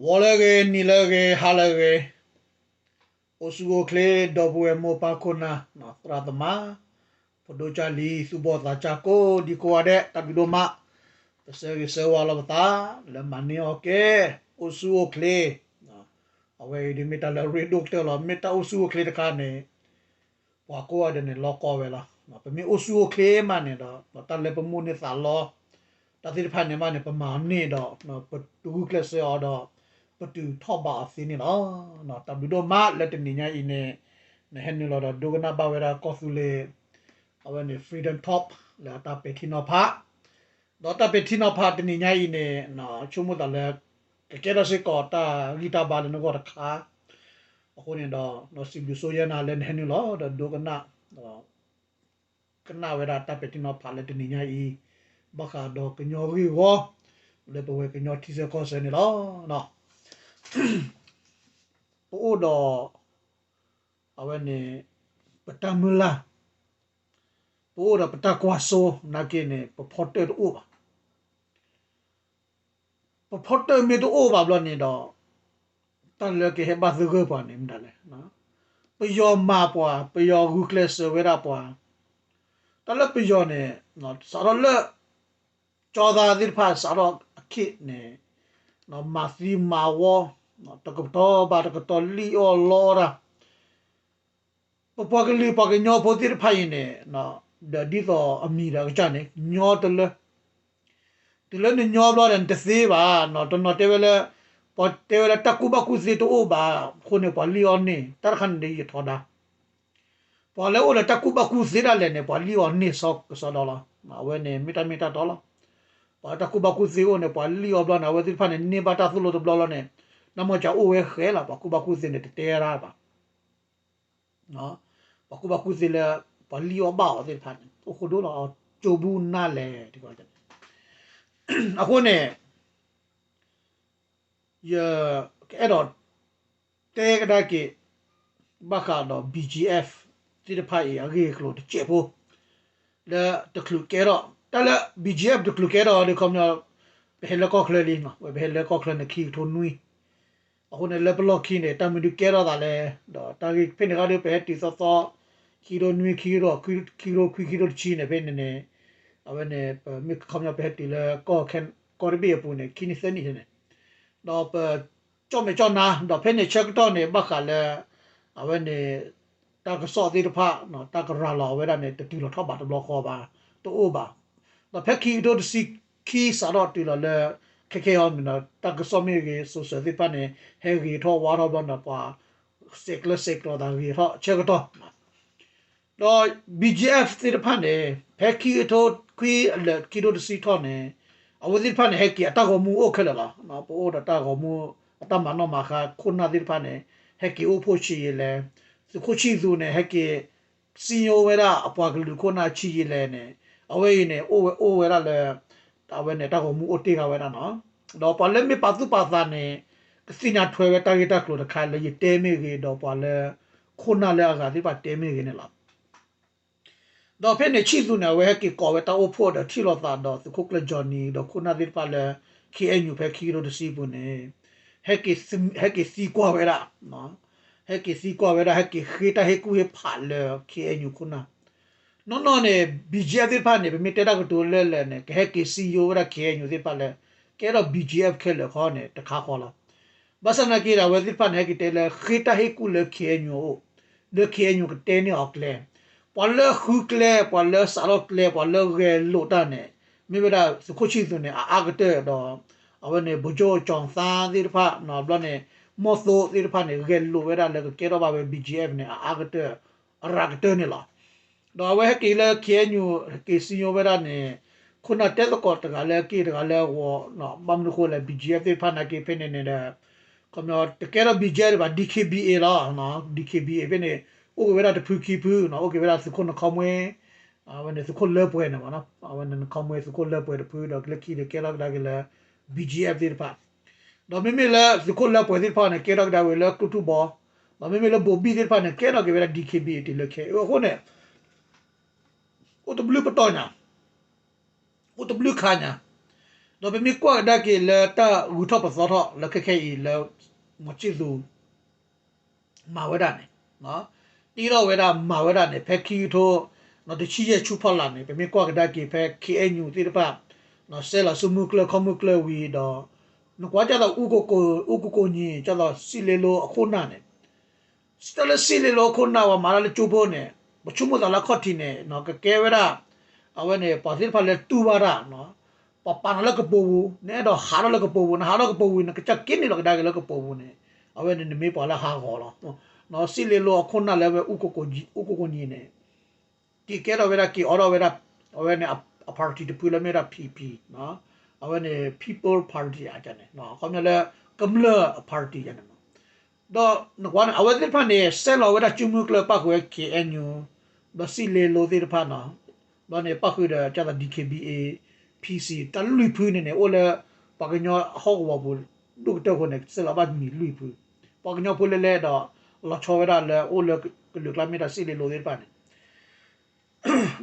ဂီၤလၢအဂ့ၤ, နံၤလၢအဂ့ၤ, ဟါလၢအဂ့ၤ, အိၣ်ဆူၣ်အိၣ်ချ့ ဒီပုၢ်ဝဲၢ်မိၢ်ပၢ်ခိၣ်နၢ် သရၣ်သမါ, ဖိဒိၣ်ကၢ်လံၤ သူၣ်ဘီၣ်သးစၢ် ကိးဒံကိးဂၤဒဲး တၢ်ဘျုးဒိၣ်မး, ပဆၢဂ့ၤဆၢဝါလီၤပသး လၢမၤန့ၢ်အီၣ်ကဲ အိၣ်ဆူၣ်အိၣ်ချ့, အဝဲအံၤဒ်မ့ၢ်တၢ်လၢအရ့ဒိၣ်ကတၢၢ်လီၤ. မ့ၢ်တၢ်အိၣ်ဆူၣ်အိၣ်ချ့တခါန့ၣ် ပှၤကိးဂၤဒဲးန့ၣ် လီၤကီဝဲလီၤ. ပမ့ၢ်အိၣ်ဆူၣ်အိၣ်ချ့မးန့ၣ်ဒီး တၢ်လၢပမိၣ်န့ၢ်သးလီ တၢ်သ့ၣ်တဖၣ်န့ၣ်မးန့ၣ် ပမၤန့ၢ်ဒီး ပတဂုာ်ကျဲးစၢးအီၤဒီး ပတုၤထီၣ်ဘးအီၤသ့န့ၣ်လီၤ. တၢ်ဘျုးဒိၣ်မးလၢတနံၤညါအံၤန့ၣ် နဟဲနုာ်လီၤဒီးဒိကနၣ်ဘၣ်ဝဲဒၣ်ကီၢ်သူလ့ၤ အဝဲန့ၣ် Freedom Talk လၢအတၢ်ပဲာ်ထံနီၤဖး, ဒီးတၢ်ပဲာ်ထံနီၤဖးတနံၤညါအံၤန့ၣ် ဆိကမိၣ်သးလၢ ကကဲထီၣ်စ့ၢ်ကီးတၢ်ဂံၢ်တၢ်ဘါလၢနဂီၢ်တခါ, အဃိန့ၣ်ဒီး စံးဘျုးစိယဲနၤလၢနဟဲနုာ်လီၤဒီးဒိကနၣ် ကနၣ်ဝဲဒၣ်တၢ်ပဲာ်ထံနီၤဖးလၢတနံၤညါအံၤ ဘၣ်ဃးဒီးကညီဂ့ၢ်ဝီ လၢပဝဲကညီထံဆၢကီၢ်ဆၢန့ၣ်လီၤ. ပအိၣ်ဒီး အဝဲန့ၣ် ပတၢ်မုၢ်လၢ်, ပအိၣ်ဒီးပတၢ်ကွၢ်စိနာ်က့န့ၣ် ပဖီတၢၣ်တအိၣ်ဘၣ်. ပဖီတၢၣ်မ့ၢ်တအိၣ်ဘၣ်ဘျီန့ၣ်ဒီး တၢ်လၢကဟဲဘၣ်သဂၢၢ်ပှၤန့ၣ်မတၤလဲၣ်. ပယီၤမၤပှၤ, ပယီၤဂုာ်ကျဲးစၢးဝဲဒၣ်ပှၤ, တၢ်လၢပယီၤန့ၣ် စးထီၣ်လၢ ကၠီသးသ့ၣ်တဖၣ်စးထီၣ်အခ့န့ၣ် မၤသံမၤဝီ, တကတီၢ်ဘၣ်တကတီၢ်လံၣ်အီၣ်လီအီၣ်တၢ် ပပှၤကလုာ်ပှၤကညီဖိသ့ၣ်တဖၣ်အံၤန့ၣ် ဒီးဒ်သိးအမံၤဒီးအကစၢ်န့ၣ် ညီတလၢ, တုၤလၢနညီဘျီဒီးနတသ့ဘၣ်, တနီၤတဲဝဲလၢ ပှၤတဲဝဲလၢတၢ်ကူၣ်ဘၣ်ကူၣ်သ့တအိၣ်ဘၣ်, အဃိန့ၣ် ပှၤလံၣ်အီၣ်န့ၢ်, တၢ်တခါန့ၣ်ဒီးယထီဒါ, ပှၤလၢအိၣ်ဒီးတၢ်ကူၣ်ဘၣ်ကူၣ်သ့ဒၣ်လဲာ်န့ၣ် ပှၤလံၣ်အီၣ်န့ၢ်စီကစီဒီလီၤ. အဝဲန့ၣ်မ့ၢ်တၢ်မ့ၢ်တၢ်တီလီၤ. ပှၤလၢတၢ်ကူၣ်ဘၣ်ကူၣ်သ့အိၣ်န့ၣ် ပှၤလံၣ်အီၣ်ဘျီန့ၣ် အဝဲသ့ၣ်တဖၣ်န့ၣ် န့ၢ်ဘၣ်တၢ်သိၣ်လိတဘျီလီၤန့ၣ် နမ့ၢ်ကအိၣ်ဝဲဃဲလီၤ, ပှၤကူၣ်ဘၣ်ကူၣ်သ့န့ၣ် တတဲရၣ်ဘၣ်. ပှၤကူၣ်ဘၣ်ကူၣ်သ့လၢ ပှၤလံၣ်အီၣ်ဘၣ်အီၤသ့ၣ်တဖၣ်န့ၣ် အိၣ်ဃိဒိၣ်လီၤ, ကၠိဘူၣ်နၢ်လဲၣ်, အဃိန့ၣ် ယကအဲၣ်ဒိးတဲကဒါက့ၤ ဘၣ်ဃးဒီး BGF သ့ၣ်တဖၣ်အံၤ အဂ့ၢ်အကျိၤတစဲးဖိ လၢတချုးကဲထီၣ်, တၢ်လၢ BGF တချုးကဲထီၣ်ဒီး ခီပညီ ပဟဲလၢကီၢ်ချၢလံ, ပဟဲလၢကီၢ်ချၢန့ၣ် ခံကထိနွံ, အဃိန့ၣ် လၢပလီၢ်ခံန့ၣ် တၢ်မနုၤကဲထီၣ်သးလဲၣ်, ဒီးတၢ်ဂ့ၢ်ဖဲန့ၣ်ခါဒီး ပဟဲတုၤသီသီ ခံကထိနွံ, ခံကထိ, ခံကထိခွံ, ခံကထိတဆံန့ၣ် ဖဲန့ၣ်န့ၣ် အဝဲန့ၣ် ပမ့ၢ်ခီပညီ ပဟဲတုၤလၢ ကီၢ်တဘ့ၣ်အပူၤန့ၣ် ခံနံၣ်သၢနံၣ်န့ၣ် ဒီးပ ကၠီၣ်မဲာ်ကၠီၣ်နါ, ဒီးဖဲန့ၣ်ဆၢကတီၢ်န့ၣ် ဘၣ်ဃးလၢ အဝဲန့ၣ် တၢ်ကစီၣ်သ့ၣ်တဖၣ် တၢ်ကရၤလီၤဝဲဒၣ်န့ၣ် တတုၤလီၤထီၣ်ဘးတဘျီဃီဘၣ်, တအိၣ်ဘၣ်. ဒီးဖဲခံကထိတဆံခံစးထီၣ်တုၤလီၤလၢ ခဲခဲအံၤန့ၣ်ဒီး တၢ်ကစီၣ်မ့ၢ်ဂ့ၤ social သ့ၣ်တဖၣ်န့ၣ် ဟဲဂ့ၤထီၣ်ဝါထီၣ်ဘျီန့ၣ် ပှၤ ဆဲးကျၢဆဲးကျိးသးဂ့ၤထီၣ်ဆၢကတီၢ် ဒီး BGF သ့ၣ်တဖၣ်န့ၣ် ဖဲခံကထိခွံအလၢာ် ခံကထိတဆံထီၣ်န့ၣ် အဝဲသ့ၣ်တဖၣ်န့ၣ် ဟဲက့ၤအတၢ်ဂီၤမူအိၣ်ခဲလၢာ်လီၤ. ပအိၣ်ဒီးတၢ်ဂီၤမူ အတၢ်မၤနီၣ်မၤဃါ ခိၣ်နၢ်သ့ၣ်တဖၣ်န့ၣ် ဟဲက့ၤအိၣ်ဖှိၣ်ဆံးယံာ်လဲၣ်, သုးခိၣ်ဆံၣ်သူးန့ၣ် ဟဲက့ၤ စံယိဝဲဒၣ်အပှၤကလုာ်ခိၣ်နၢ်ဆံးယံာ်လဲၣ်န့ၣ် အဝဲအံၤန့ၣ် အိၣ်ဝဲအိၣ်ဝဲဒၣ်လၢ အဝဲန့ၣ် တၢ်ဂီၤမူအိၣ်တ့ၢ်ဃာ်ဝဲဒၣ်နီၤ. ဒီးပှၤလၢမ့ၢ်ပာ်သူၣ်ပာ်သးန့ၣ် ကသ့ၣ်ညါထွဲဝဲတၢ်ဂ့ၢ်တၢ်ကျိၤတခါလၢယတဲမ့ၢ်ဂ့ၤ ဒီးပှၤလၢ ခိၣ်နၢ်လၢအဂၤသ့ၣ်တဖၣ်တဲမ့ၢ်ဂ့ၤန့ၣ်လီၤ. ဒီးဖဲန့ၣ်ဆံၣ်သူးန့ၣ် အဝဲဟဲက့ၤကိးဝဲတၢ်အိၣ်ဖှိၣ်ဒီးထံၣ်လိာ်သးဒီးသုးခိၣ်ကျၢၢ် Johnny ဒီးခိၣ်နၢ်သ့ၣ်တဖၣ်လၢ KNU ဖဲခံကထိတဆံပူၤန့ၣ် ဟဲက့ၤသံကွၢ်ဝဲဒၣ် ဟဲက့ၤသံကွၢ်ဝဲဒၣ် ဟဲက့ၤဃ့တၢ်ဟ့ၣ်ကူၣ်ဟ့ၣ်ဖးလၢ KNU ခိၣ်နၢ် နီၢ်နီၢ်န့ၣ် BGF သ့ၣ်တဖၣ်န့ၣ် ပမ့ၢ်တဲတၢ်ကတိၤလၢလၢာ်န့ၣ် ကဟဲက့ၤစံယိဝဲဒၣ် KNU သ့ၣ်တဖၣ်လၢ ကဲထီၣ် BGF ခဲလၢာ်ခီန့ၣ် တခါဃီလီၤ. ဘၣ်ဆၣ်သနာ်က့ဒီး အဝဲသ့ၣ်တဖၣ်န့ၣ် ဟဲက့ၤတဲလၢဃ့တၢ်ဟ့ၣ်ကူၣ်လၢ KNU အအိၣ်, လၢ KNU ကတဲန့ၢ်အီၤကျဲ, ပှၤလၢဃုကျဲ ပှၤလၢစးထီၣ်ကျဲ ပှၤလၢဂဲၤလိာ်တၢ်န့ၣ် မ့ၢ်ဝဲဒၣ်သုးခိၣ်ဆံၣ်သူးန့ၣ် အအါကတၢၢ်ဒီး အဝဲန့ၣ် ဗိုလ်ချုပ် ကျော်သန်း သ့ၣ်တဖၣ် ဘျီန့ၣ် မီၢ်သိသ့ၣ်တဖၣ်န့ၣ် ဂဲၤလိာ်ဝဲဒၣ်လၢကကဲထီၣ်ဘၣ်ဝဲ BGF န့ၣ် အအါကတၢၢ် အရၤကတၢၢ်န့ၣ်လီၤ. ဒီးအဝဲဟဲက့ၤလၢ KNU ဟဲက့ၤစံယိဝဲဒၣ်န့ၣ် ခိၣ်နၢ်တဲသကိးတဂၤလၢအက့ၢ်တဂၤလၢအဂီၢ်, ဘၣ်မနုၤဃိလဲၣ် BGF သ့ၣ်တဖၣ်နာ်က့ဖဲန့ၣ်န့ၣ်ဒီး ခီပညီ တကဲထီၣ် BGF ဘၣ် DKBA လီၤ. DKBA ဖဲန့ၣ် အိၣ်က့ၤဝဲဒၣ်တဖုခံဖု အိၣ်က့ၤဝဲဒၣ်သုးခိၣ်နခီမွ့ အဝဲန့ၣ်သုးခိၣ်လၢပှဲၤန့ၣ်မ့ၢ်နီၤ အဝဲန့ၣ်နခီမွ့သုးခိၣ်လၢပှဲၤတဖု ဒီးလၢခံန့ၣ်ကဲထီၣ်ကဒါက့ၤလၢ BGF သ့ၣ်တဖၣ် ဒီးမ့မ့ၢ်လၢသုးခိၣ်လၢပှဲၤသ့ၣ်တဖၣ်န့ၣ် ကဲထီၣ်ကဒါဝဲလၢကျိၣ်ထူၣ်ဘီ, ဒီးမ့မ့ၢ်လၢဘိၤဘံၣ်သ့ၣ်တဖၣ်န့ၣ် ကဲထီၣ်က့ၤဝဲဒၣ် DKBA တုၤလၢခဲအံၤအဃိန့ၣ် အိၣ်တဘျုးပတီၢ်ညါ, အိၣ်တဘျုးခါညါ, ဒီးပမ့ၢ်ကွၢ်ကဒါက့ၤလၢတၢ်ဂုၤထီၣ်ပသီထီၣ်လၢခဲခဲအံၤလၢ မီၤဆံၣ်သူး မၤဝဲဒၣ်န့ၣ်, တ့ထီၣ်ဝဲဒၣ်မၤဝဲဒၣ်န့ၣ် ဖဲခံကထိ တဆံယဲၢ်ဆူဖီလာ်န့ၣ် ပမ့ၢ်ကွၢ်ကဒါက့ၤဖဲ ခ့ၣ်အဲၣ်ယူၣ် သ့ၣ်တဖၣ် ဆဲးလီၤဆူမုၢ်ကျၢၢ်ခီမုၢ်ကျၢၢ်ဝံၤဒီး နကွၢ်ကၢ်သိး အူကကိးညီ ကၢ်သိးစံၣ်လ့လိအခိၣ်နၢ်န့ၣ် တၢ်လၢစံၣ်လ့လိအခိၣ်နၢ် ပှၤမၤတၢ်လၢကၠိဖိန့ၣ် ပဆိကမိၣ်သးလၢခီၣ်ထံးန့ၣ် ကကဲဝဲဒၣ် အဝဲန့ၣ် ပှၤသ့ၣ်တဖၣ်လၢတူၢ်ဘၣ်တၢ် ပှၤပာ်နၤလၢကပိာ်ပူၤ နအဲၣ်ဒိးဟးထီၣ်လၢကပိာ်ပူၤ နဟးထီၣ်ကပိာ်ပူၤ နကစၢ်က့န့ၣ်လီၤကဒါက့ၤလၢကပိာ်ပူၤန့ၣ် အဝဲန့ၣ်နမ့ၢ်ပှၤလၢဟးဂီၤလီၤ. စံၣ်လ့လိအခိၣ်နၢ်လၢဝဲ အူကကိးညီန့ၣ် က့ၤကဲထီၣ်ဝဲဒၣ် က့ၤအိးထီၣ်ဝဲဒၣ် အဝဲန့ၣ်အ party တဖုလၢမ့ၢ်ဝဲဒၣ် P P အဝဲန့ၣ် People Party န့ၣ် အခီပညီလၢ ကမျၢၢ်အ party န့ၣ်မး ဒီးနကွၢ်န့ၣ် အဝဲသ့ၣ်တဖၣ်န့ၣ် ဆဲးလီၤဝဲဒၣ်ကၠိမုၢ်ကျၢၢ် ပၣ်ဃုာ်ဝဲ ခ့ၣ်အဲၣ်ယူၣ် ဒီးစံၣ်လ့လိသ့ၣ်တဖၣ်န့ၣ် ဘျီန့ၣ် ပၣ်ဃုာ်ဒီးကၢ်သိး D K B A P C တၢ်လွံၢ်ဖုန့ၣ်န့ၣ် အိၣ်လၢ ပှၤကညီအဟီၣ်ကဝီၤပူၤ ဒိၣ်ကတၢၢ်ဃိန့ၣ် ဆဲးလီၤဘၣ်မံၤလွံၢ်ဖု ပှၤကညီဖိလဲၣ်လဲၣ်ဒီး လီၤဆီဝဲဒၣ်လၢအိၣ်လၢကလုာ်ကျါမ့ၢ်တၢ်စံၣ်လ့လိသ့ၣ်တဖၣ်န့ၣ်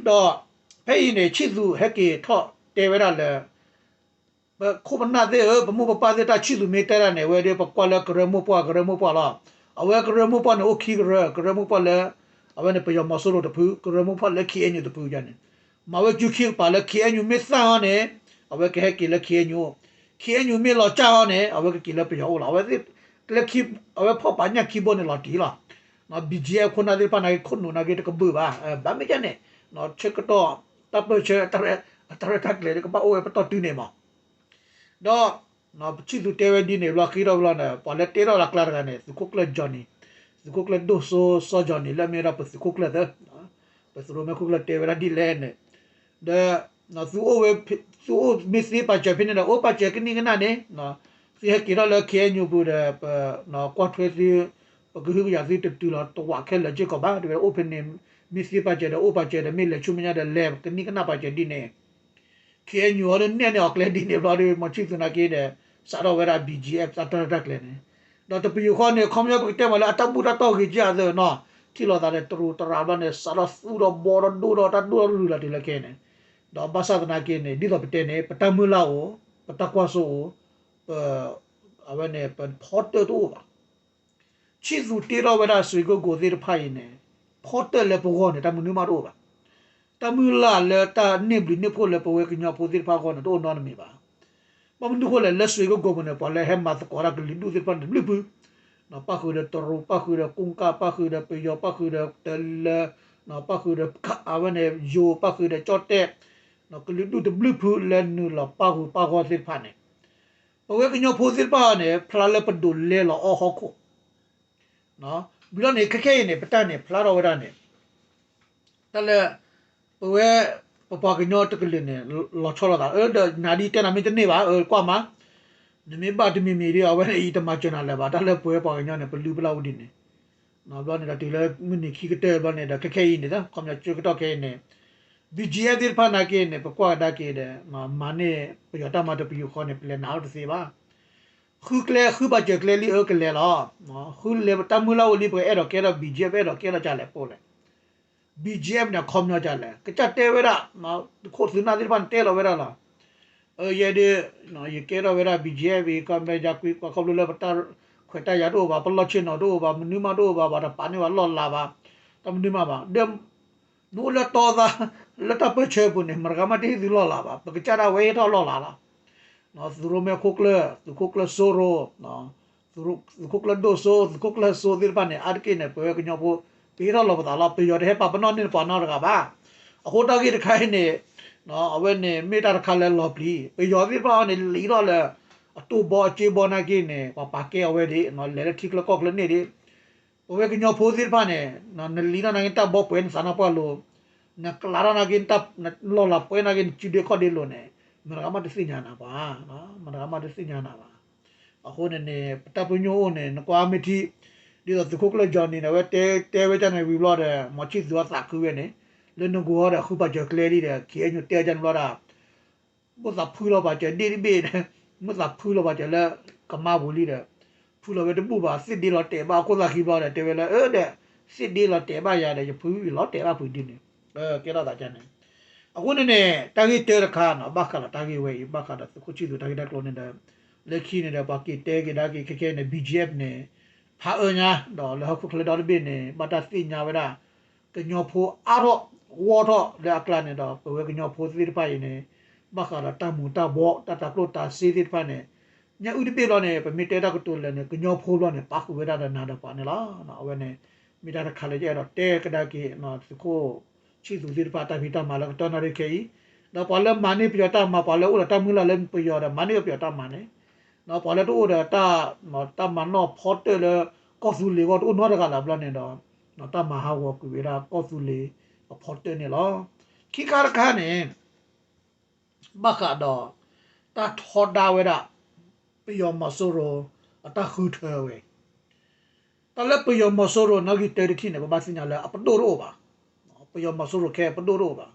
ဒီးဖဲအံၤန့ၣ် ဆံၣ်သူးဟဲက့ၤထီၣ်တဲဝဲဒၣ်လၢ ပခိၣ်ပနၢ်သ့ၣ်ဧၢ ပမိၢ်ပပၢ်သ့ၣ် တၢ်ဆံၣ်သူးမ့ၢ်တဲဒၣ်န့ၣ် အဝဲဒၣ်ပကွၢ်လၢကရၢမိၢ်ပှၢ် ကရၢမိၢ်ပှၢ်လီၤ. အဝဲကရၢမိၢ်ပှၢ်န့ၣ် အိၣ်ခံကရၢ ကရၢမိၢ်ပှၢ်လၢ အဝဲန့ၣ်ပယီၤမီၤစိရိၤတဖု ကရၢမိၢ်ပှၢ်လၢ ခ့ၣ်အဲၣ်ယူၣ် တဖုန့ၣ် မၤဝဲစုခံကပၤလၢ ခ့ၣ်အဲၣ်ယူၣ် မ့ၢ်သၣ်အီၤန့ၣ် အဝဲကဟဲက့ၤလၢ ခ့ၣ်အဲၣ်ယူၣ် အိၣ် ခ့ၣ်အဲၣ်ယူၣ် မ့ၢ်လီၤစၢ်အီၤန့ၣ် အဝဲကက့ၤလၢပယီၤအိၣ်လီၤ. အဝဲသ့ၣ်လၢ အဝဲဖီၣ်ပာ်ညၣ်ခံဘိန့ၣ်လီၤတံၢ်လီၤ. ဘံၣ်ကၠံအ့ အခိၣ်နၢ်သ့ၣ်တဖၣ်န့ၣ် ခိၣ်နူာ်နာ်က့တကဘုၣ်ဘၣ် ဘၣ်မ့ၢ်ကဲန့ၣ် ဆၢကတီၢ် တၢ်ပၢၢ်ဆၢ တၢ်ရဲၣ်တၢ်ကျဲၤကဘၣ်အိၣ်ဝဲပတီၢ်တုၤန့ၣ်မး ဒီး ဆံၣ်သူးတဲဝဲဒ်န့ၣ်ဘျီ ဃ့ထီၣ်ဘျီန့ၣ် ပှၤလၢတဲထီၣ်လၢကျါတဂၤန့ၣ် သုးခိၣ်ကျၢၢ် Johnny သုးခိၣ်ကျၢၢ်ဒိၣ်စိ စီၤ Johnny လၢအမ့ၢ်ဝဲဒၣ်ပသုးခိၣ်ကျၢၢ်သၢ ပသုးရိၣ်မဲခိၣ်ကျၢၢ်တဲဝဲဒၣ်ဒ်လဲၣ်န့ၣ် ဒီး သုအိၣ်ဝဲ သုအိၣ်မ့ၢ်သ့ပာ်စၢၤဖဲန့ၣ်ဒီး အိၣ်ပာ်စၢၤကနံၣ်ကနၣ်န့ၣ် သုဟဲက့ၤထီၣ်လၢ ခ့ၣ်အဲၣ်ယူၣ် ပူၤဒီး ပကွၢ်ထွဲသု ပကဟုကယာ်သုတတုၤလီၤတဝးခဲလၢာ်စ့ၢ်ကီးဘၣ် တဲဝဲအိၣ်ဖဲန့ၣ် မ့ၢ်သ့ပာ်စၢၤဒီး အိၣ်ပာ်စၢၤဒီး မ့ၢ်လဲၤဆူမဲာ်ညါဒီး လဲၤကနံၣ်ကနၣ်ပာ်စၢၤဒ်န့ၣ် ခ့ၣ်အဲၣ်ယူၣ် အီၤဒီးနဲၣ်န့ၢ်အီၤကျဲဒ်န့ၣ်ဘျီဒီး မီၤဆံၣ်သူးနာ်က့ဒီး စးထီၣ်ဝဲဒၣ် ဘံၣ်ကၠံအ့ တၢ်ရဲၣ်တၢ်ကျဲၤန့ၣ် ဒီးတပယူာ်ဃီန့ၣ် ခီပညီပကတဲမ့ၢ်လၢအတၢ်ဘူၣ်တၢ်တီၢ်ဂ့ၤကၢ်အသးနီၤ ထံၣ်လိာ်သးဒီးတရူးတရၤဘျီန့ၣ် စးထီၣ်သူဒီးဘီဒီးဒိၣ်ဒီးတၢ်ဒိၣ်ထီၣ်ရုၢ်လီၤတုၤလၢခဲအံၤန့ၣ် ဒီးဘၣ်ဆၣ်သနာ်က့န့ၣ် ဒ်သိးပတဲန့ၣ် ပတၢ်မုၢ်လၢ်အိၣ် ပတၢ်ကွၢ်စိအိၣ် ပ အဝဲန့ၣ် ပဖီတၢၣ်တအိၣ်ဘၣ် ဆံၣ်သူးတ့ထီၣ်ဝဲဒၣ် စွ့ၤကိၣ်ကိၣ် သ့ၣ်တဖၣ်အံၤန့ၣ် ဖီတၢၣ်လၢပဂီၢ်န့ၣ် တၢ်မနုၤမးတအိၣ်ဘၣ်. တၢ်မုၢ်လၢ်လၢတၢ်န့ၢ်ဘျုးန့ၢ်ဖှိၣ်လၢပဝဲကညီဖိသ့ၣ်တဖၣ်အဂီၢ်န့ၣ် တအိၣ်နီတမံၤဘၣ်. ဘၣ်မနုၤဃိလဲၣ် လၢစွ့ၤကိၣ်ကိၣ်ပူၤန့ၣ် ပှၤလၢဟဲမၤသကိးတၢ်ကလုာ်ဒူၣ်သ့ၣ်တဖၣ်န့ၣ် တဘျုးဖု ပၣ်ဃုာ်ဒီးတရူး ပၣ်ဃုာ်ဒီးကူကၣ် ပၣ်ဃုာ်ဒီးပယီၤ ပၣ်ဃုာ်ဒီးတလၢ ပၣ်ဃုာ်ဒီး အဝဲန့ၣ် ယိၤ ပၣ်ဃုာ်ဒီးကၠီၣ်တဲၣ် ကလုာ်ဒူၣ်တဘျုးဖုလၢနုာ်လီၤပၣ်ဃုာ်ပၣ်ဂီၢ်သ့ၣ်တဖၣ်န့ၣ် ပဝဲကညီဖိသ့ၣ်တဖၣ်န့ၣ် ဖျါလၢပဒိးလဲလီၤအီၣ်ဟီၣ်ခိၣ် ဝံၤလီၤန့ၣ် ခဲခဲအံၤန့ၣ် ပတၢ်န့ၣ် ဖျါထီၣ်ဝဲဒၣ်န့ၣ် တၢ်လၢ ပဝဲ ပပှၤကညီတကလုာ်န့ၣ် လီၤဆီလိာ်သး အၢ ဒီးနၤဒ်တဲနၤမ့ၢ်တန့ၢ်ဘၣ် အၢ ကွၢ်မး နမ့ၢ်ဘၣ်တမံၤမံၤဒီး အဝဲအံၤတမၤစၢၤနၤလၢၤဘၣ် တၢ်လၢပဝဲပှၤကညီန့ၣ် ပလုၢ်ပလၢ်အိၣ်ဒ်န့ၣ် ဘျီန့ၣ်ဒီးတုၤလၢမုၢ်နံၤခံကတၢၢ်ဘျီန့ၣ်ဒီး ခဲခဲအံၤန့ၣ် ခီပညီဆၢကတီၢ်ခဲအံၤန့ၣ် ဘံၣ်ကၠံအ့ သ့ၣ်တဖၣ်နာ်က့န့ၣ် ပကွၢ်ကဒါက့ၤဒီး မၤန့ၢ်ပယီၤတၢ်မၤတပယူာ်ဃီန့ၣ် ပလဲၤနးအီၤတသ့ဘၣ် ဃုကျဲ ဃုပာ်စၢၤကျဲလံ အၢ ကလဲၤလီၤ. ဃုလဲၤတၢ်မုၢ်လၢ်အိၣ်လံ ပကအဲၣ်ဒိးကဲထီၣ် ဘံၣ်ကၠံအ့ ပအဲၣ်ဒိးကဲထီၣ်ကလဲၣ်ပိၢ်လဲၣ် ဘံၣ်ကၠံအ့ န့ၣ် အခီပညီဒ်လဲၣ် ကစၢ်တဲဝဲဒၣ် သုးခိၣ်သုးနၢ်သ့ၣ်တဖၣ်န့ၣ်တဲလီၤဝဲဒၣ်လီၤ. အၢ ယဲဒၣ် ယကဲထီၣ်ဝဲဒၣ် ဘံၣ်ကၠံအ့ ဝံၤ ကီၢ်ပယီၤကွံာ် ပှၤခီဖျိလၢပတၢ်ခွဲးတၢ်ယာ်တအိၣ်ဘၣ် ပလီၢ်ဆ့ၣ်နီၤတအိၣ်ဘၣ် မနုၤမးတအိၣ်ဘၣ် ပှၤတပာ်န့ၢ်ဘၣ်လီၢ်လၤဘၣ် တၢ်မနုၤမးဘၣ် ဒီး နအိၣ်လၢတီသး လၢတၢ်ပၢၢ်ဆၢပူၤန့ၣ် မတၤဂၤမးတဟ့ၣ်သုလီၢ်လၤဘၣ် ပကစၢ်ဒၣ်ဝဲဟ့ၣ်ထီၣ်လီၢ်လၤလီၤ. သုးရိၣ်မဲခိၣ်ကျၢၢ် သုးခိၣ်ကျၢၢ်စိရိၤ သုးခိၣ်ကျၢၢ်ဒိၣ်စိ သုးခိၣ်ကျၢၢ်စိသ့ၣ်တဖၣ်န့ၣ် အါတက့ၢ်န့ၣ် ပဝဲကညီဖိ ပဟ့ၣ်ထီၣ်လီၤပသးလီၤ ပယီၤတဟဲပာ်ပနီၣ်န့ၢ်ပှၤနီတဂၤဘၣ်. အဃိတၢ်ဂ့ၢ်တခါအံၤန့ၣ် အဝဲန့ၣ်မ့ၢ်တၢ်တခါလၢလီၤပျံၤ ပယီၤသ့ၣ်တဖၣ်အံၤန့ၣ် လံာ်ထီၣ်လၢ အတိၢ်ဘီအစ့ဘီနာ်က့န့ၣ် ပှၤပာ်ကဲအဝဲဒၣ် လဲၤလၢထံချၢကီၢ်ချၢန့ၣ်ဒၣ် ပဝဲကညီဖိသ့ၣ်တဖၣ်န့ၣ် နလံာ်ထီၣ်နာ်က့ နတၢ်ဘီပှဲၤနသးနါပှၢ်လိၤ နကျးထီၣ်နာ်က့ နလီၢ်လၤပှဲၤနာ်က့ နစုဒ့ခီၣ်ဒ့လိၤန့ၣ် မတၤဂၤမးတသ့ၣ်ညါနၤဘၣ် မတၤဂၤမးတသ့ၣ်ညါနၤဘၣ်. အဃိန့ၣ်န့ၣ် ပတၢ်ပညိၣ်အိၣ်န့ၣ် နကွၢ်မ့ၢ်ထံ ဒ်သိးသုးခိၣ်ကျၢၢ် Johnny န့ၣ် အဝဲတဲတဲဝဲဒ်န့ၣ်ဝံၤဘျီဒီး မီၤဆံၣ်သူးအသးခုဝဲန့ၣ် လၢနဂီၢ်ဒီးဃုပာ်စၢၤကျဲလံဒီး ခ့ၣ်အဲၣ်ယူၣ် တဲဒ်န့ၣ်ဘျီဒီး မိၣ်သးဖုလီၤပာ်စၢၤဒ့ၣ်တဘ့ၣ် မိၣ်သးဖုလီၤပာ်စၢၤလၢကမါပူၤလံဒီး ဖုလီၤဝဲတဘူၣ်ဘၣ် သ့ၣ်ဒ့လီၤတဲာ်ဘၣ် ခိၣ်သးခံဘျီဒီး တဲဝဲလၢ အၢ ဒီး သ့ၣ်ဒ့လီၤတဲာ်ဘၣ်ယၤဒီး ယဖုလီၤတဲာ်ဘၣ်ဖုဒ်န့ၣ် ကဲထီၣ်သးန့ၣ် အဃိန့ၣ်န့ၣ် တၢ်ဂ့ၢ်တၢတခါန့ၣ် ဘၣ်ဃးဒီးတၢ်ဂ့ၢ်ဝဲအံၤ ဘၣ်ဃးဒီးသုးခိၣ်ဆံၣ်သူးတၢ်ဂ့ၢ်တၢ်ကျိၤန့ၣ်ဒီး လၢခံန့ၣ်ဒီး ပှၤက့ၤတဲက့ၤဒၣ်က့ၤခဲခဲန့ၣ် ဘီၣ်ကၠ့ၣ်အ့ၣ် န့ၣ် ဖးအၢညါ ဒီးလၢဟီၣ်ခိၣ်ချၢဒီတဘ့ၣ်န့ၣ် ဘၣ်တၢ်သ့ၣ်ညါဝဲဒၣ် ကညီဖိအါထီၣ် ဂီၢ်ထီၣ်လၢအကျါန့ၣ်ဒီး ပဝဲကညီဖိသ့ၣ်တဖၣ်အံၤန့ၣ် ဘၣ်ဃးဒီးတၢ်မူၤတၢ်ဘှီး တၢ်တၤကျိၣ်တၤစ့သ့ၣ်တဖၣ်န့ၣ် ညၣ်အုၣ်တဘ့ၣ်ဘျီန့ၣ် ပမ့ၢ်တဲတၢ်ကတိၤလဲၣ်န့ၣ် ကညီဖိဘျီန့ၣ် ပာ်ဃုာ်ဝဲဒၣ်ဒီးနၤဒီးပှၤန့ၣ်လီၤ. အဝဲန့ၣ် မ့ၢ်တၢ်တခါလၢယအဲၣ်ဒိးတဲကဒါက့ၤ သုးခိၣ်ဆံၣ်သူးသ့ၣ်တဖၣ် တၢ်ဖံးတၢ်မၤလၢကတီၢ်နၣ်ရံၣ်ခဲအံၤ, ဒီးပှၤလၢမၤန့ၢ်ပယီၤတၢ်မၤ ပှၤလၢအိၣ်ဒီးတၢ်မုၢ်လၢ်လၢပယီၤဒီး မၤန့ၢ်ပယီၤတၢ်မၤန့ၣ်, ပှၤလၢတအိၣ်ဒီးတၢ် တၢ်မၤနီၣ်ဖီတၢၣ်လၢ ကီၢ်သူလ့ၤအဂီၢ် တအိၣ်နီတဂၤလၢၤဘျီန့ၣ်ဒီး တၢ်မၤဟးဂီၤကွံာ်ဝဲဒၣ်ကီၢ်သူလ့ၤအဖီတၢၣ်န့ၣ်လီၤ. ခံခါတခါန့ၣ် ဘၣ်ဃးဒီး တၢ်ထီဒါဝဲဒၣ် ပယီၤမီၤစိရိၤ အတၢ်ဃုထၢဝဲ တၢ်လၢပယီၤမီၤစိရိၤနီၣ်ဂံၢ်တၢတထံၣ်န့ၣ် ပဘၣ်သ့ၣ်ညါလၢအပဒိၣ်တအိၣ်ဘၣ်. ပယီၤမီၤစိရိၤခဲအံၤပဒိၣ်တအိၣ်ဘၣ်.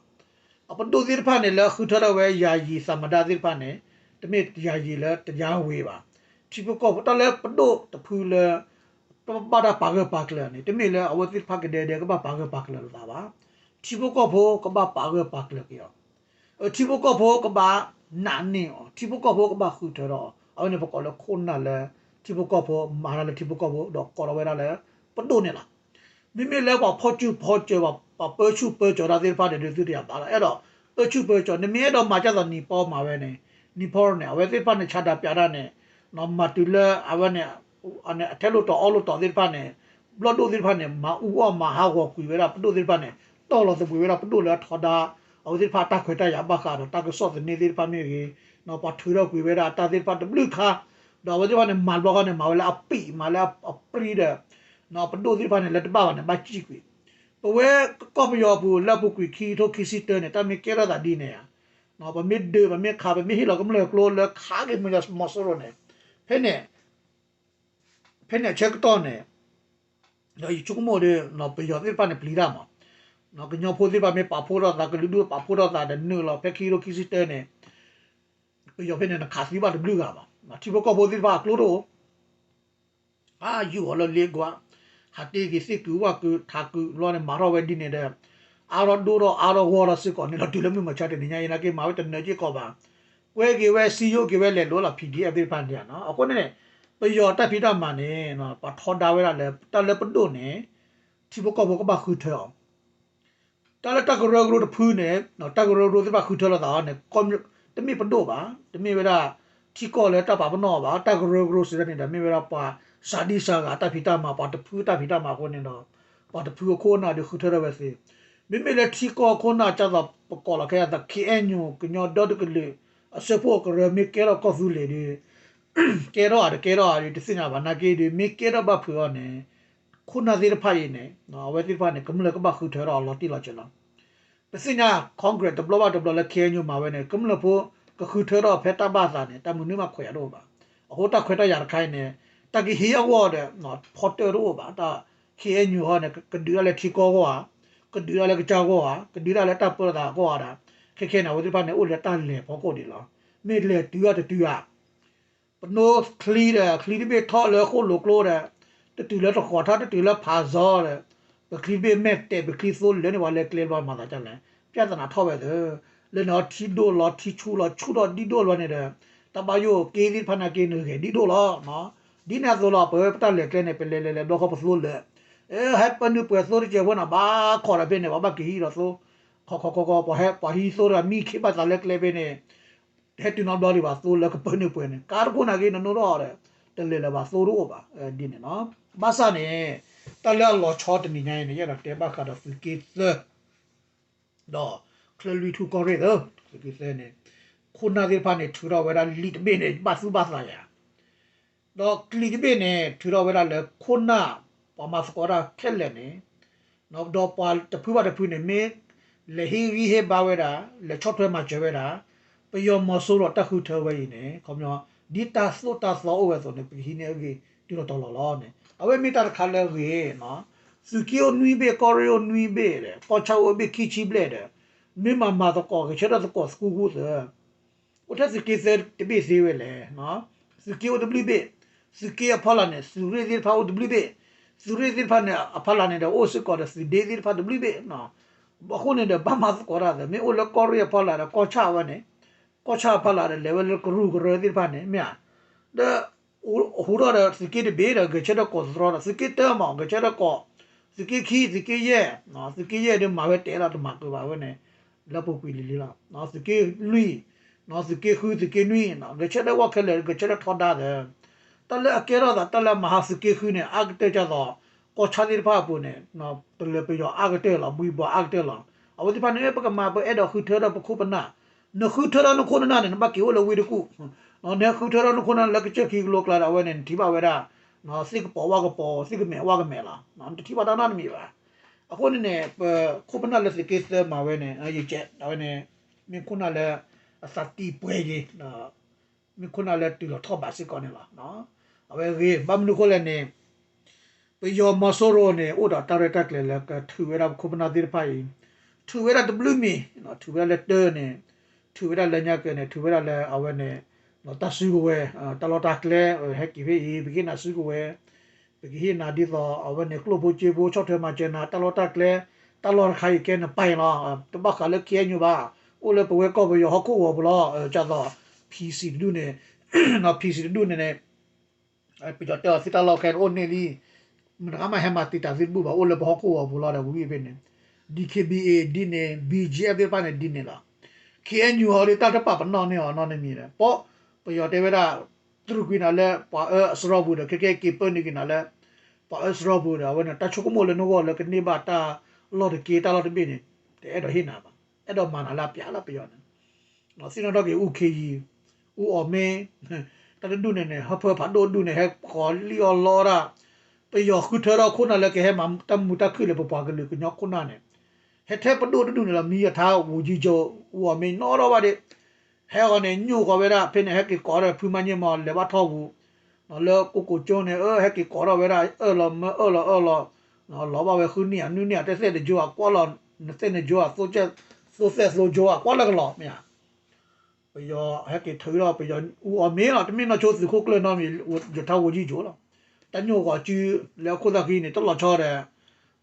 အပဒိၣ်သ့ၣ်တဖၣ်န့ၣ် လၢအဃုထၢထီၣ်ဝဲ ယာယီသမ္မတ သ့ၣ်တဖၣ်န့ၣ် တမ့ၢ်ယာယီလၢ တရားဝင် ဘၣ်. ထံဖိကီၢ်ဖိ တၢ်လၢပဒိၣ်တဖုလၢ ဘၣ်တၢ်ပာ်ဂၢၢ်ပာ်ကျၢၤန့ၣ် တမ့ၢ်လၢအဝဲသ့ၣ်တဖၣ်ကဒဲဒဲကဘၣ်ပာ်ဂၢၢ်ပာ်ကျၢၤလိာ်သးဘၣ်. ထံဖိကီၢ်ဖိကဘၣ်ပာ်ဂၢၢ်ပာ်ကျၢၤက့ၤအီၤ ထံဖိကီၢ်ဖိကဘၣ်နာ်န့ၢ်အီၤ, ထံဖိကီၢ်ဖိကဘၣ်ဃုထၢဒီးအီၤ, အဝဲန့ၣ်ပကိးလၢခိၣ်နၢ်လၢ ထံဖိကီၢ်ဖိ မၤတၢ်လၢထံဖိကီၢ်ဖိ ဒီးကိးထီၣ်ဝဲဒၣ်လၢ ပဒိၣ်န့ၣ်လီၤ. မ့မ့ၢ်လၢပှၤဖီၣ်ဆူၣ်ဖီၣ်စၢၤ ပှၤပၢဆူၣ်ပၢစိးတၢ်သ့ၣ်တဖၣ်န့ၣ် ဒုးသုတယၤဘၣ်လီၤ. အဲၣ်ဒိး ပၢဆူၣ်ပၢစိး နမ့ၢ်အဲၣ်ဒိးမၤကၢ်သိးနံၤပီမၤဝဲန့ၣ် နံၤဖီန့ၣ် အဝဲသ့ၣ်တဖၣ်န့ၣ် ဆါဒးပျးတၢ်န့ၣ် မၤတုၤလၢအဝဲန့ၣ် အထဲလိၣ်တီၤအီၣ်လိၣ်တီၤသ့ၣ်တဖၣ်န့ၣ် ဘျီၣ်ဒိၣ်သ့ၣ်တဖၣ်န့ၣ် မၤအူအီၣ်မၤဟးဂီၤကွံာ်ဝဲဒၣ်ပဒိၣ်သ့ၣ်တဖၣ်န့ၣ် တီၢ်လီၤသဘှံးဝဲဒၣ်ပဒိၣ်လၢအထီဒါ အဝဲသ့ၣ်တဖၣ်တၢ်ခွဲးတၢ်ယာ်ဘၣ်ဃးဒီးတၢ်ကစီၣ်သန့သ့ၣ်တဖၣ်မ့ၢ်ဂ့ၤ, ပှၤထုးထီၣ်ကွံာ်ဝဲဒၣ်တၢ်သ့ၣ်တဖၣ်တဘျုးခါ, ဒီးအဝဲသ့ၣ်တဖၣ်န့ၣ် မၤတဘျီဃီန့ၣ် မၤဝဲလၢအပံာ် မၤလၢအပြံဒီး ပဒိၣ်သ့ၣ်တဖၣ်န့ၣ် လၢတဘၣ်ဘၣ်န့ၣ် ဘၣ်စံၣ်ကွံာ် ပဝဲကီၢ်ပယီၤအပူၤ လၢအပူၤကွံာ်ခံကထိခံဆံတၢန့ၣ် တၢ်မ့ၢ်ကဲထီၣ်သးဒ်န့ၣ်ဧါ, ပမ့ၢ်ဒုး ပမ့ၢ်ခး ပမ့ၢ်ဟ့ၣ်လီၤကမျၢၢ်ကျိလၢခးက့ၤမီၤစိရိၤန့ၣ်, ဖဲန့ၣ် ဖဲန့ၣ်အဆၢကတီၢ်န့ၣ် ဒီးယဆိကမိၣ်ဒီး ပယီၤသ့ၣ်တဖၣ်န့ၣ်ပျံၤတၢ်မး, ကညီဖိသ့ၣ်တဖၣ်မ့ၢ်ပာ်ဖှိၣ်ထီၣ်သး ကလုာ်ဒူၣ်ပာ်ဖှိၣ်ထီၣ်သးဒီးနုာ်လီၤဖဲခံကထိခံဆံတၢန့ၣ် ပယီၤဖဲန့ၣ် နခးသံဘၣ်တဘျုးဂၤမး, ထံဖိကီၢ်ဖိသ့ၣ်တဖၣ်အကျိတအိၣ် အါယူၢ်အီၤလၢလ့ကွၢ်, ဟးတ့ၢ်က့ၤသ့ၣ်ကုာ်ဝၣ်ကုာ်ထးကုာ်ဘျီန့ၣ် မၤထီၣ်ဝဲဒ်န့ၣ်ဒီး အါထီၣ်ဒိၣ်ထီၣ်အါထီၣ်ဂီၢ်ထီၣ်စ့ၢ်ကီးန့ၣ်လီၤ. တုၤလၢမုၢ်မဆါတနံၤညါအံၤနာ်က့ မၤဝဲတနၢၤစ့ၢ်ကီးဘၣ်. ကွဲက့ၤဝဲ စည်းရုံးက့ၤဝဲ လဲၤလိာ်လီၤ ပီၣ်ဒံၣ်အဲၣ်ဖ် သ့ၣ်တဖၣ်န့ၣ်လီၤ. အဃိန့ၣ်န့ၣ် ပယီၤတၢ်ဖံးတၢ်မၤန့ၣ် ပှၤထီဒါဝဲဒၣ်လၢ တၢ်လၢပဒိၣ်န့ၣ် ထံဖိကီၢ်ဖိကဘၣ်ဃုထၢအီၤ တၢ်လၢတၢ်ကရၢကရိတဖုန့ၣ် တၢ်ကရၢကရိသ့ၣ်တဖၣ်ဃုထၢလိာ်သးအီၤန့ၣ် တမ့ၢ်ပဒိၣ်ဘၣ်, တမ့ၢ်ဝဲဒၣ် ထံကီၢ်လၢတၢ်ပာ်ပနီၣ်အီၤဘၣ်. တၢ်ကရၢကရိစံးတၢ်န့ၣ်ဒီး မ့ၢ်ဝဲဒၣ်ပှၤစှၤဒံစှၤဂၤတၢ်ဖံးတၢ်မၤ ပှၤတဖုတၢ်ဖံးတၢ်မၤအဃိန့ၣ်ဒီး ပှၤတဖုအခိၣ်အနၢ်ဒီးဃုထၢထီၣ်ဝဲသ့. မ့မ့ၢ်လၢထံကီၢ်ခိၣ်နၢ်ကၢ်သိးပကိးလီၤခဲအံၤ KNU ကညီဒီတကလုာ် အစၢဖှိၣ်ကရၢမ့ၢ်ကဲထီၣ်ကီၢ်သူလ့ၤဒီး ကဲထီၣ်ဧါတကဲထီၣ်ဧါဒီး တသ့ၣ်ညါဘၣ်နာ်က့ဒီး မ့ၢ်ကဲထီၣ်ဘၣ်ဖုးအီၤန့ၣ် ခိၣ်နၢ်သ့ၣ်တဖၣ်အံၤန့ၣ် အဝဲသ့ၣ်တဖၣ်န့ၣ် ကမျၢၢ်ကဘၣ်ဃုထၢထီၣ်အီၤလီၤတံၢ်လီၤဆဲးလီၤ. ပသ့ၣ်ညါ Congress တဘျီဘၣ်တဘျီလၢ KNU မၤဝဲန့ၣ် ကမျၢၢ်ဖိကဃုထၢထီၣ်ဖဲတၢ်ဘၣ်သးန့ၣ် တၢ်မနုၤမးခွဲးယာ်တအိၣ်ဘၣ်. အဃိတၢ်ခွဲးတၢ်ယာ်တခါအံၤန့ၣ် တၢ်ကဟ့ၣ်အဂီၢ်ဒီး ဖီတၢၣ်တအိၣ်ဘၣ်. တၢ် KNU ဟီန့ၣ် ကဒုးဒၣ်လၢထံကီၢ်အဂီၢ်ဧါ, ကဒုးဒၣ်လၢကစၢ်အဂီၢ်ဧါ, ကဒုးဒၣ်လၢတၢ်ပၢတၢ်အဂီၢ်ဧါဒီး ခဲခဲန့ၣ် အဝဲသ့ၣ်တဖၣ်န့ၣ် အိၣ်လၢတၢ်လဲၤဖီခိၣ်ဒံးလီၤ. မ့ၢ်လဲၤတုၤအီၤတတုၤဧါ ပနိချံဒီး ချံတဘ့ၣ်ထီၣ်လၢဃိၣ်လိၤကျိဒီး တတုၤလၢတဃီၤထီၣ် တတုၤလၢဖးဇီဒီး ပချံတဘ့ၣ်မဲာ်တဲာ် ပချံသိလၢာ်န့ၣ် ပှၤလဲၤကျဲဘျီမၤသးဒ်လဲၣ် ပြဿနာထီၣ်ဝဲသ့. လၢန့ၣ်ထံဒိၣ်လီၤ ထံဆူၣ်လီၤ ဆူၣ်ထီၣ်ဒ်ဒိၣ်လီၤန့ၣ်ဒီး တၢ်ဘၣ်ယိၣ်က့သ့ၣ်တဖၣ်နာ်က့န့ၣ် ဂဲၤဒ်ဒိၣ်လီၤ. ဒ်န့ၣ်အသိးလီၤ ပဝဲပတၢ်လဲၤကျဲန့ၣ် ပလဲၤလဲၤလဲၤဘျီဃီပသိလၢာ် ဟဲပၢနုာ်ပှဲၤသိတကဲးဖိန့ၣ် ဘၣ်ခီၣ်ဒီးဖဲန့ၣ် ပှၤဘၣ်က့ၤဟံးဒီးသိ ခီခီခီခီ ပှၤဟဲပှၤဟံးသိဒီး မံခ့ဘၣ်သးလၢကျဲဖဲန့ၣ် တဟဲတုၤနီတဘျီဒံးဘၣ် သိလၢကပၢနုာ်ပှဲၤန့ၣ် ကါတခိၣ်နာ်က့နနိထီၣ်ဒီး တလဲၤလၢၤဘၣ် သိတအိၣ်ဘၣ် ဒ်န့ၣ်လီၤ. ဘၣ်ဆၣ်န့ၣ် တၢ်လၢအလီၤဆီတနံၤညါအံၤန့ၣ် ယအဲၣ်ဒိးတဲဘၣ်ဃးဒီးသုးက့သၢ ဒီးချၢလွံၢ်ထူၣ်ကီၢ်ရ့ၣ်သၢ သုးက့သၢန့ၣ် ခိၣ်နၢ်သ့ၣ်တဖၣ်န့ၣ် ထုးထီၣ်ဝဲဒၣ်လံာ်တဘ့ၣ်န့ၣ် ဘၣ်သူၣ်ဘၣ်သးယၤ ဒီးကလံၤတဘ့ၣ်န့ၣ် ထုးထီၣ်ဝဲဒၣ်လၢခိၣ်နၢ် ပှၤမၤသကိးတၢ်ခဲလၢာ်န့ၣ် ဒီးပှၤတဖုဘၣ်တဖုန့ၣ် မ့ၢ်လဲၤဟ့ၣ်ဂံၢ်ဟ့ၣ်ဘါဝဲဒၣ် လဲၤဆီၣ်ထွဲမၤစၢၤဝဲဒၣ် ပယီၤမီၤစိရိၤတၢ်ဃုထၢဝဲအံၤန့ၣ် ခီပညီ ဒ်တၢ်သိၣ်တၢ်သီအိၣ်ဝဲအသိးန့ၣ် ပကဟံးန့ၢ်အဂ့ၢ်တုၤလီၤတီၤလီၤလီၤန့ၣ် အဝဲမ့ၢ်တၢ်တခါလၢအဂ့ၤ သုးက့အိၣ်နွံဘ့ၣ် ကီၢ်ရ့ၣ်အိၣ်နွံဘ့ၣ်ဒီး ကီၢ်ဆၣ်အိၣ်ဘ့ၣ်ခံဆံဘျဲၣ်ဒီး မ့ၢ်မၤမၤသကိး ဂဲၤဆၢထၢၣ်သကိးသကူကူသၢ အိၣ်ထဲသုးက့သၢတဘ့ၣ်သ့ဝဲလဲၣ်. သုးက့အိၣ်တဘျုးဘ့ၣ်, သုးက့အဖီလာ်န့ၣ် သုးရ့ၣ်သ့ၣ်တဖၣ်အိၣ်တဘျုးဘ့ၣ်, သုးရ့ၣ်သ့ၣ်တဖၣ်န့ၣ် အဖီလာ်န့ၣ်ဒီး အိၣ်စ့ၢ်ကီးဒီးသုးဒ့သ့ၣ်တဖၣ်တဘျုးဘ့ၣ်န့ၣ် အဃိန့ၣ်ဒီး ဘၣ်မၤသကိးတၢ်သ့ မ့ၢ်အိၣ်လၢကီၢ်ရ့ၣ်အဖီလာ်ဒီး ကီၢ်ဆၣ်အဝဲန့ၣ်, ကီၢ်ဆၣ်အဖီလာ်ဒီး လဲၤဝဲလၢကရူၢ်ကရၢသ့ၣ်တဖၣ်န့ၣ် မ့ၢ်ဧါ, ဒီး ဟူးထီၣ်ဒီးသုးက့တဘ့ၣ်ဒီး ဂဲၤဆၢထၢၣ်ကိးသတြီဒီး သုးက့တၢမး ဂဲၤဆၢထၢၣ်ကိး, သုးက့ခံ သုးက့ယဲၢ်, သုးက့ယဲၢ်ဒီးမၤဝဲတဲလီၤ တမၤကၢၤဘၣ်ဝဲန့ၣ်, လၢပူၤကွံာ်လံၤလံၤလီၤ. သုးက့လွံၢ်, သုးက့ဃု သုးက့နွံ, ဂဲၤဆၢထၢၣ်ဝဲခဲလၢာ် ဂဲၤဆၢထၢၣ်ထီဒါသ့ တၢ်လၢအကဲထီၣ်သး တၢ်လၢမၤဟးသုးက့ဃုန့ၣ် အါကတၢၢ်ကၢ်သိး ကီၢ်ဆၣ်သ့ၣ်တဖၣ်အပူၤန့ၣ် တလၢပယီၤအါကတၢၢ်လီၤ ဘှံးဘှီးအါကတၢၢ်လီၤ. အဝဲသ့ၣ်တဖၣ်န့ၣ် ပကမၤ ပအဲၣ်ဒိးဃုထၢထီၣ်ပခိၣ်ပနၢ်, နဃုထၢထီၣ်နခိၣ်နနၢ်န့ၣ် နဘၣ်က့ၤအိၣ်လၢဝ့ၢ်တကူၣ်, နဃုထၢထီၣ်နခိၣ်နနၢ်လၢကစၢၢ်ခံကလိကျါဒီး အဝဲန့ၣ် နထံၣ်ဘၣ်ဝဲဒၣ် သ့ၣ်ကပီၤဝၣ်ကပီၤ သ့ၣ်ကမဲာ်ဝၣ်ကမဲာ်လီၤ. နတထံၣ်ဘၣ်တၢ်နီတမံၤဘၣ်. အဃိန့ၣ်န့ၣ် ပခိၣ်ပနၢ်လၢသုးက့သၢမၤဝဲန့ၣ် ယကဲ အဝဲန့ၣ် မ့ၢ်ခိၣ်နၢ်လၢ အသးတံၢ်ပှဲၤယံၤ မ့ၢ်ခိၣ်နၢ်လၢတုၤလီၤထီၣ်ဘးစ့ၢ်ကီးန့ၣ်လီၤ. အဝဲဂ့ၤ ဘၣ်မနုၤအဃိလဲၣ်န့ၣ် ပယီၤမီၤစိရိၤန့ၣ် အိၣ်ဒီးတၢ်ရဲၣ်တၢ်ကျဲၤလၢကထုးဝဲဒၣ်ပခိၣ်ပနၢ်သ့ၣ်တဖၣ်အံၤ, ထုးဝဲဒၣ်တဘျုးမံၤ, ထုးဝဲဒၣ်လၢတၢ်န့ၣ်, ထုးဝဲဒၣ်လၢညါကၢန့ၣ်, ထုးဝဲဒၣ်လၢအဝဲန့ၣ် တၢ်စုကဝဲၤ, တၢ်လီၢ်တၢ်ကျဲ, ဟဲက့ၤဖဲအံၤ ပကဟ့ၣ်နၤစုကဝဲၤ, ပကဟ့ၣ်နၤဒ်သိး အဝဲန့ၣ် ကျိၣ်ဖိစ့ဖိ ဆီၣ်ထွဲမၤစၢၤနၤ တၢ်လီၢ်တၢ်ကျဲ, တၢ်လီၢ်တခါအံၤကဲနပၢ်အံၤလီၤ. တဘၣ်ဃးလၢ ခ့ၣ်အဲၣ်ယူၣ် ဘၣ်, အိၣ်လၢပဝဲကီၢ်ပယီၤဟီၣ်ခိၣ်ဂီၤပူၤလီၤ. ဒ်သိး PC တဒူၣ်န့ၣ်, PC တဒူၣ်န့ၣ်န့ၣ် ပယီၤတဲအီၤသုတၢ်လီၢ်ခဲအံၤအိၣ်န့ၢ်လံ, မတဂၤမးဟဲမၤတံာ်တာ်သုတဘူၣ်ဘၣ် အိၣ်လၢပဟီၣ်ခိၣ်ဂီၤပူၤလီၤဒီးဝံၤဖဲန့ၣ်, DKBA ဒ်န့ၣ်, BGF သ့ၣ်တဖၣ်န့ၣ်ဒ်န့ၣ်လီၤ. ခ့ၣ်အဲၣ်ယူၣ် ဟီဒ်တၢ်တပာ်ပနီၣ်န့ၢ်အီၤနီတမံၤဒီး ပ ပယီၤတဲဝဲဒၣ် တြူာ်ကွံာ်နၤလၢပှၤအၢအစရီပူၤဒီး ခဲကဲက့ၤပၢနုာ်က့ၤနၤလၢ ပှၤအၢအစရီပူၤဒီး အဝဲန့ၣ် တၢ်ဆိကမိၣ်လၢနဂီၢ်လၢကန့ၢ်ဘၣ်တၢ်လီၢ်တက့ၢ် တၢ်လီၢ်တဘ့ၣ်န့ၣ် တအဲၣ်ဒိးဟ့ၣ်နၤဘၣ်, အဲၣ်ဒိးမၤနၤလၢအပျၢ်လီၤပယီၤန့ၣ် သ့ၣ်နီၣ်ထီၣ်က့ၤ အူခ့ယံၤ, အူအီၣ်မ့ၢ်, တၢ်တဒူၣ်န့ၣ်န့ၣ် ဟၢဖၢဖးဒိၣ်တဒူၣ်န့ၣ် ဟဲဃီၤလံၣ်အီၣ်လီအီၣ်ဒၣ်, ပယီၤဃုထၢထီၣ်ခိၣ်နၢ်လၢကဟဲမၤတၢ်မုာ်တၢ်ခုၣ်လၢပပှၤကလုာ်ကညီခိၣ်နၢ်န့ၣ်, ဟဲထဲပဒိၣ်တဒူၣ်န့ၣ်လီၤ. မံယထါ ဝူၤယံကၠိ, အူအီၣ်မ့ၢ်နီၣ်ထီၣ်ဘၣ်ဒ့, ဟဲအီၤန့ၣ် ညိၣ်ဃီၤဝဲဒၣ် ဖဲန့ၣ် ဟဲက့ၤကိးဒီးဖုမၤည့ၣ်မီၢ် လဲၤဘၣ်ထီၣ်ပူၤ လၢကိကိကၠိန့ၣ် အၢ ဟဲက့ၤကိးထီၣ်ဝဲဒၣ် အၢၣ်လီၤမၢအၢၣ်လီၤအၢၣ်လီၤ, လီၤဘၣ်ဝဲဃုနံၣ်ဧါ နွံနံၣ်ဧါ တသ့ၣ်တကၠိဧါ ကွၢ်လီၤ, နသ့ၣ်နကၠိဧါ သိသ့ၣ်သိကၠိဧါ ကွၢ်လၢကလီၤ မ့ၢ်ဧါ. ပယီၤဟဲက့ၤထုးထီၣ် ပယီၤအူအီၣ်မ့ၢ်လီၤ တမ့ၢ်နီၢ်ဆိသုးခိၣ်ကျၢၢ်နီတမံၤ ယထါဝူၤယံကၠိလီၤ. တၢ်ညိၣ်ဂီၤစုလၢခိၣ်သၣ်ဃံန့ၣ် တလီၤဆီဒီး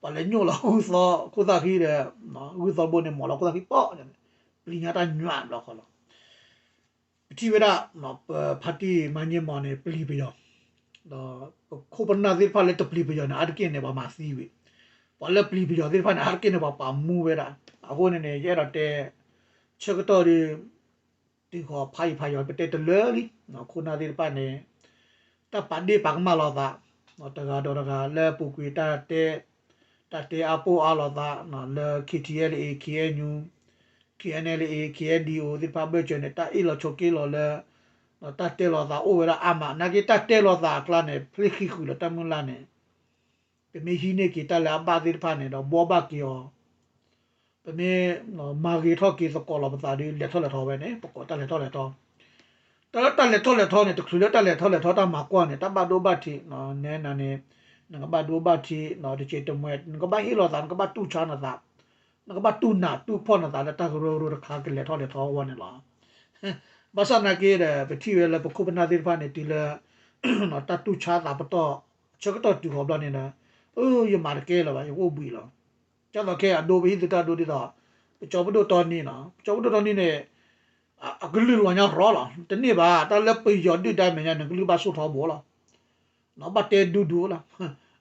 ပှၤလဲၤညိၣ်လီၤဂုၢ်သီခိၣ်သၣ်ဃံဒီး ဂုၢ်သီဘိန့ၣ် မီၢ်လီၤခိၣ်သၣ်ဃံပီၣ်, ပျံၤညါတၢ်ညွးဘျီဃီလီၤ. ပထံၣ်ဝဲဒၣ် ပဖါတံၢ်မၤည့ၣ်မီၢ်န့ၣ် ပျံၤပယီၤ, ဒီးပခိၣ်ပနၢ်သ့ၣ်တဖၣ်လၢတပျံၤပယီၤန့ၣ် အါတက့ၢ်န့ၣ် ပှၤမၤသံဝံၤ, ပှၤလၢပျံၤပယီၤသ့ၣ်တဖၣ်န့ၣ် အါတက့ၢ်န့ၣ် ပှၤပာ်မူဝဲဒၣ်. အဃိန့ၣ်န့ၣ် ယအဲၣ်ဒိးတဲ ဆၢကတီၢ်ဒီး တုၤဃီၤဖးယံၤဖးယီၤ ပတဲတလၢလံ, ခိၣ်နၢ်သ့ၣ်တဖၣ်န့ၣ် တၢ်ပာ်ဒ့ၣ်ပာ်ကမၣ်လိာ်သး, တဂၤဒီးတဂၤလၢပူၤကွံာ်တၢ်တဲ, တၢ်တဲအါပိၢ်အါလိာ်သး, လၢ KTLA KNU, KNLA KNDO သ့ၣ်တဖၣ်ဘၢၣ်စၢၤန့ၣ် တၢ်အ့ၣ်လိာ်ဆိးက့လိာ်လၢ တၢ်တဲလိာ်သးအိၣ်ဝဲဒၣ်အါမး, နာ်က့တၢ်တဲလိာ်သးအကျါန့ၣ် ဖျ့ဃံးဃုာ်လၢတၢ်မုၢ်လၢ်န့ၣ် ပမ့ၢ်ဟံးန့ၢ်က့ၤတၢ်လၢအဘၣ်သ့ၣ်တဖၣ်န့ၣ်ဒီး ဘှီဘၣ်က့ၤအီၤ, ပမ့ၢ်မၤဂ့ၤထီၣ်က့ၤသကိးလီၤပသးဒီး လဲၤထီၣ်လဲၤထီဝဲန့ၣ် ပကိးတၢ်လဲၤထီၣ်လဲၤထီ, တၢ်လၢတၢ်လဲၤထီၣ်လဲၤထီန့ၣ် တချုးလၢတၢ်လဲၤထီၣ်လဲၤထီတၢ်မၤကွၢ်န့ၣ် တၢ်ဘၣ်ဒိဘၣ်ထံး, နဲနၤန့ၣ် နကဘၣ်ဒိဘၣ်ထံး တစဲးတမှဲး နကဘၣ်ဟ့ၣ်လီၤသး နကဘၣ်တူၢ်ဆါနသး, နကဘၣ်တူၢ်နးတူၢ်ဖှီၣ်နသးလၢတၢ်ကရၢကရိတခါကလဲၤထီၣ်လဲၤထီအဂီၢ်န့ၣ်လီၤ. ဘၣ်ဆၣ်နာ်က့ဒီး ပထံၣ်ဝဲလၢပခိၣ်ပနၢ်သ့ၣ်တဖၣ်န့ၣ် တုၤလၢ တၢ်တူၢ်ဆါသးပတီၢ် ဆၢကတီၢ်တုၤဃီၤဘျီန့ၣ်ဒီး အၢ ယမၤတကဲလၢၤဘၣ် ယအိၣ်ဘှံးလီၤ. ကၢ်သိးခဲအံၤအဒိ ပဟံးသုးတၢ်ဒိဒ်သိး ပကၠီၤပဒိၣ်တီနံလီၤ. ပကၠီၤပဒိၣ်တီနံန့ၣ် အကလုၢ်လီၤညါရီလီၤ. တန့ၢ်ဘၣ် တၢ်လၢပယီၤဒုၣ်ဒါမဲာ်ညါန့ၣ် ကလုၢ်ဘၣ်ဆိၣ်ထီဘိလီၤ. ဘၣ်တဲဒူဒူလီၤ.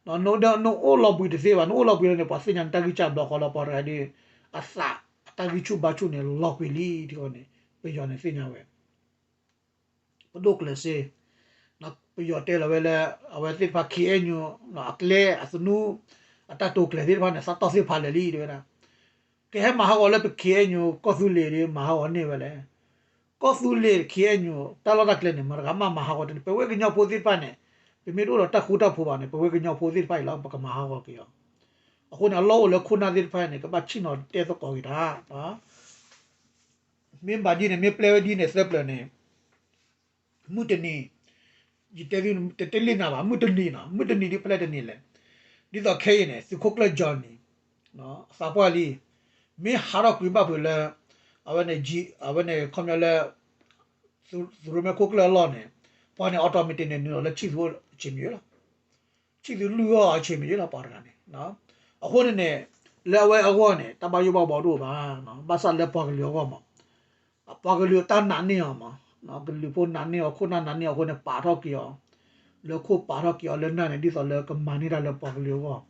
နအိၣ်လီၤဘှံးတသ့ဘၣ်, နအိၣ်လီၤဘှံးလီၤန့ၣ် ပှၤသ့ၣ်ညါနတၢ်ဂံၢ်စၢ်ဘျီဃီလီၤ ပှၤတဂၤဒီး အသး အတၢ်ဂံၢ်ဆူၣ်ဘါဆူၣ်န့ၣ် လီၤကွံာ်လံ ဒ်န့ၣ် ပယီၤန့ၣ်သ့ၣ်ညါဝဲ ပဒိၣ်ကျဲးစ့ ပယီၤတဲလီၤဝဲလၢ အဝဲသ့ၣ်တဖၣ် ခ့ၣ်အဲၣ်ယူၣ် အကျဲအသနူ အတၢ်တိာ်ကျဲၤသ့ၣ်တဖၣ်န့ၣ် စးထီၣ်သ့ၣ်ဖးလဲၣ်လံ တဲဝဲဒၣ်. ကဟဲမၤဟးဂီၤလၢပခ့ၣ်အဲၣ်ယူၣ် ကီၢ်သူလ့ၤဒီး မၤဟးဂီၤန့ၢ်ဝဲလဲၣ်. ကီၢ်သူလ့ၤ ခ့ၣ်အဲၣ်ယူၣ် တၢ်လီၢ်တၢ်ကျဲန့ၣ် မတၤဂၤမးမၤဟးဂီၤတန့ၢ် ပဝဲကညီဖိသ့ၣ်တဖၣ်န့ၣ် ပမ့ၢ်တအိၣ်ဒီးတၢ်ဃူတၢ်ဖိးဘၣ်န့ၣ် ပဝဲကညီဖိသ့ၣ်တဖၣ်အံၤလီၤ ပကမၤဟးဂီၤက့ၤအီၤ. အဃိန့ၣ် အလီၢ်အိၣ်လၢခိၣ်နၢ်သ့ၣ်တဖၣ်န့ၣ် ကဘၣ်ဆ့ၣ်နီၤတဲသကိးက့ၤတၢ် မ့ၢ်ဘၣ်ဒ်န့ၣ် မ့ၢ်ပျဲဝဲဒ်န့ၣ်သၢပျၢၤန့ၣ် မုၢ်တနံၤ ယတဲသု တတဲလ့ၣ်နၤဘၣ် မုၢ်တနံၤနီၤ မုၢ်တနံၤဒ်ပျဲတနံၤလဲၣ်. ဒ်သိးခဲအံၤန့ၣ် သုးခိၣ်ကျၢၢ် Johnny အသးပှၢ်လံ မ့ၢ်ဟးထီၣ်ကွံာ်ဘၣ်ဖုးလၢ အဝဲန့ၣ် အဝဲန့ၣ်ခီပညီလၢ သုးရိၣ်မဲခိၣ်ကျၢၢ်အလီၢ်န့ၣ် ပှၤန့ၣ် automatic န့ၣ် နုာ်လီၤလၢဆံၣ်သုးအိၣ်ဆံးမံၤလီၤ. ဆံၣ်သုးလွံၢ်ဂီၢ်အဆံးမံၤလီၤ ပှၤတဂၤန့ၣ်. အဃိန့ၣ်န့ၣ် လၢအဝဲအဂီၢ်န့ၣ် တၢ်ဘၣ်ယိၣ်ဘၣ်ဘှီတအိၣ်ဘၣ်, ဘၣ်ဆၣ်လၢပှၤကလုာ်အဂီၢ်မး ပှၤကလုာ်တၢ်နာ်န့ၢ်အီၤမး, ကလုာ်ဖိနာ်န့ၢ်အီၤ ခိၣ်နၢ်နာ်န့ၢ်အီၤအဃိန့ၣ် ပာ်ထီၣ်က့ၤအီၤ, လၢခိၣ်ပာ်ထီၣ်က့ၤအီၤလၢနၢ်န့ၣ် ဒ်သိးလၢကမၤန့ၢ်တၢ်လၢပှၤကလုာ်အဂီၢ်,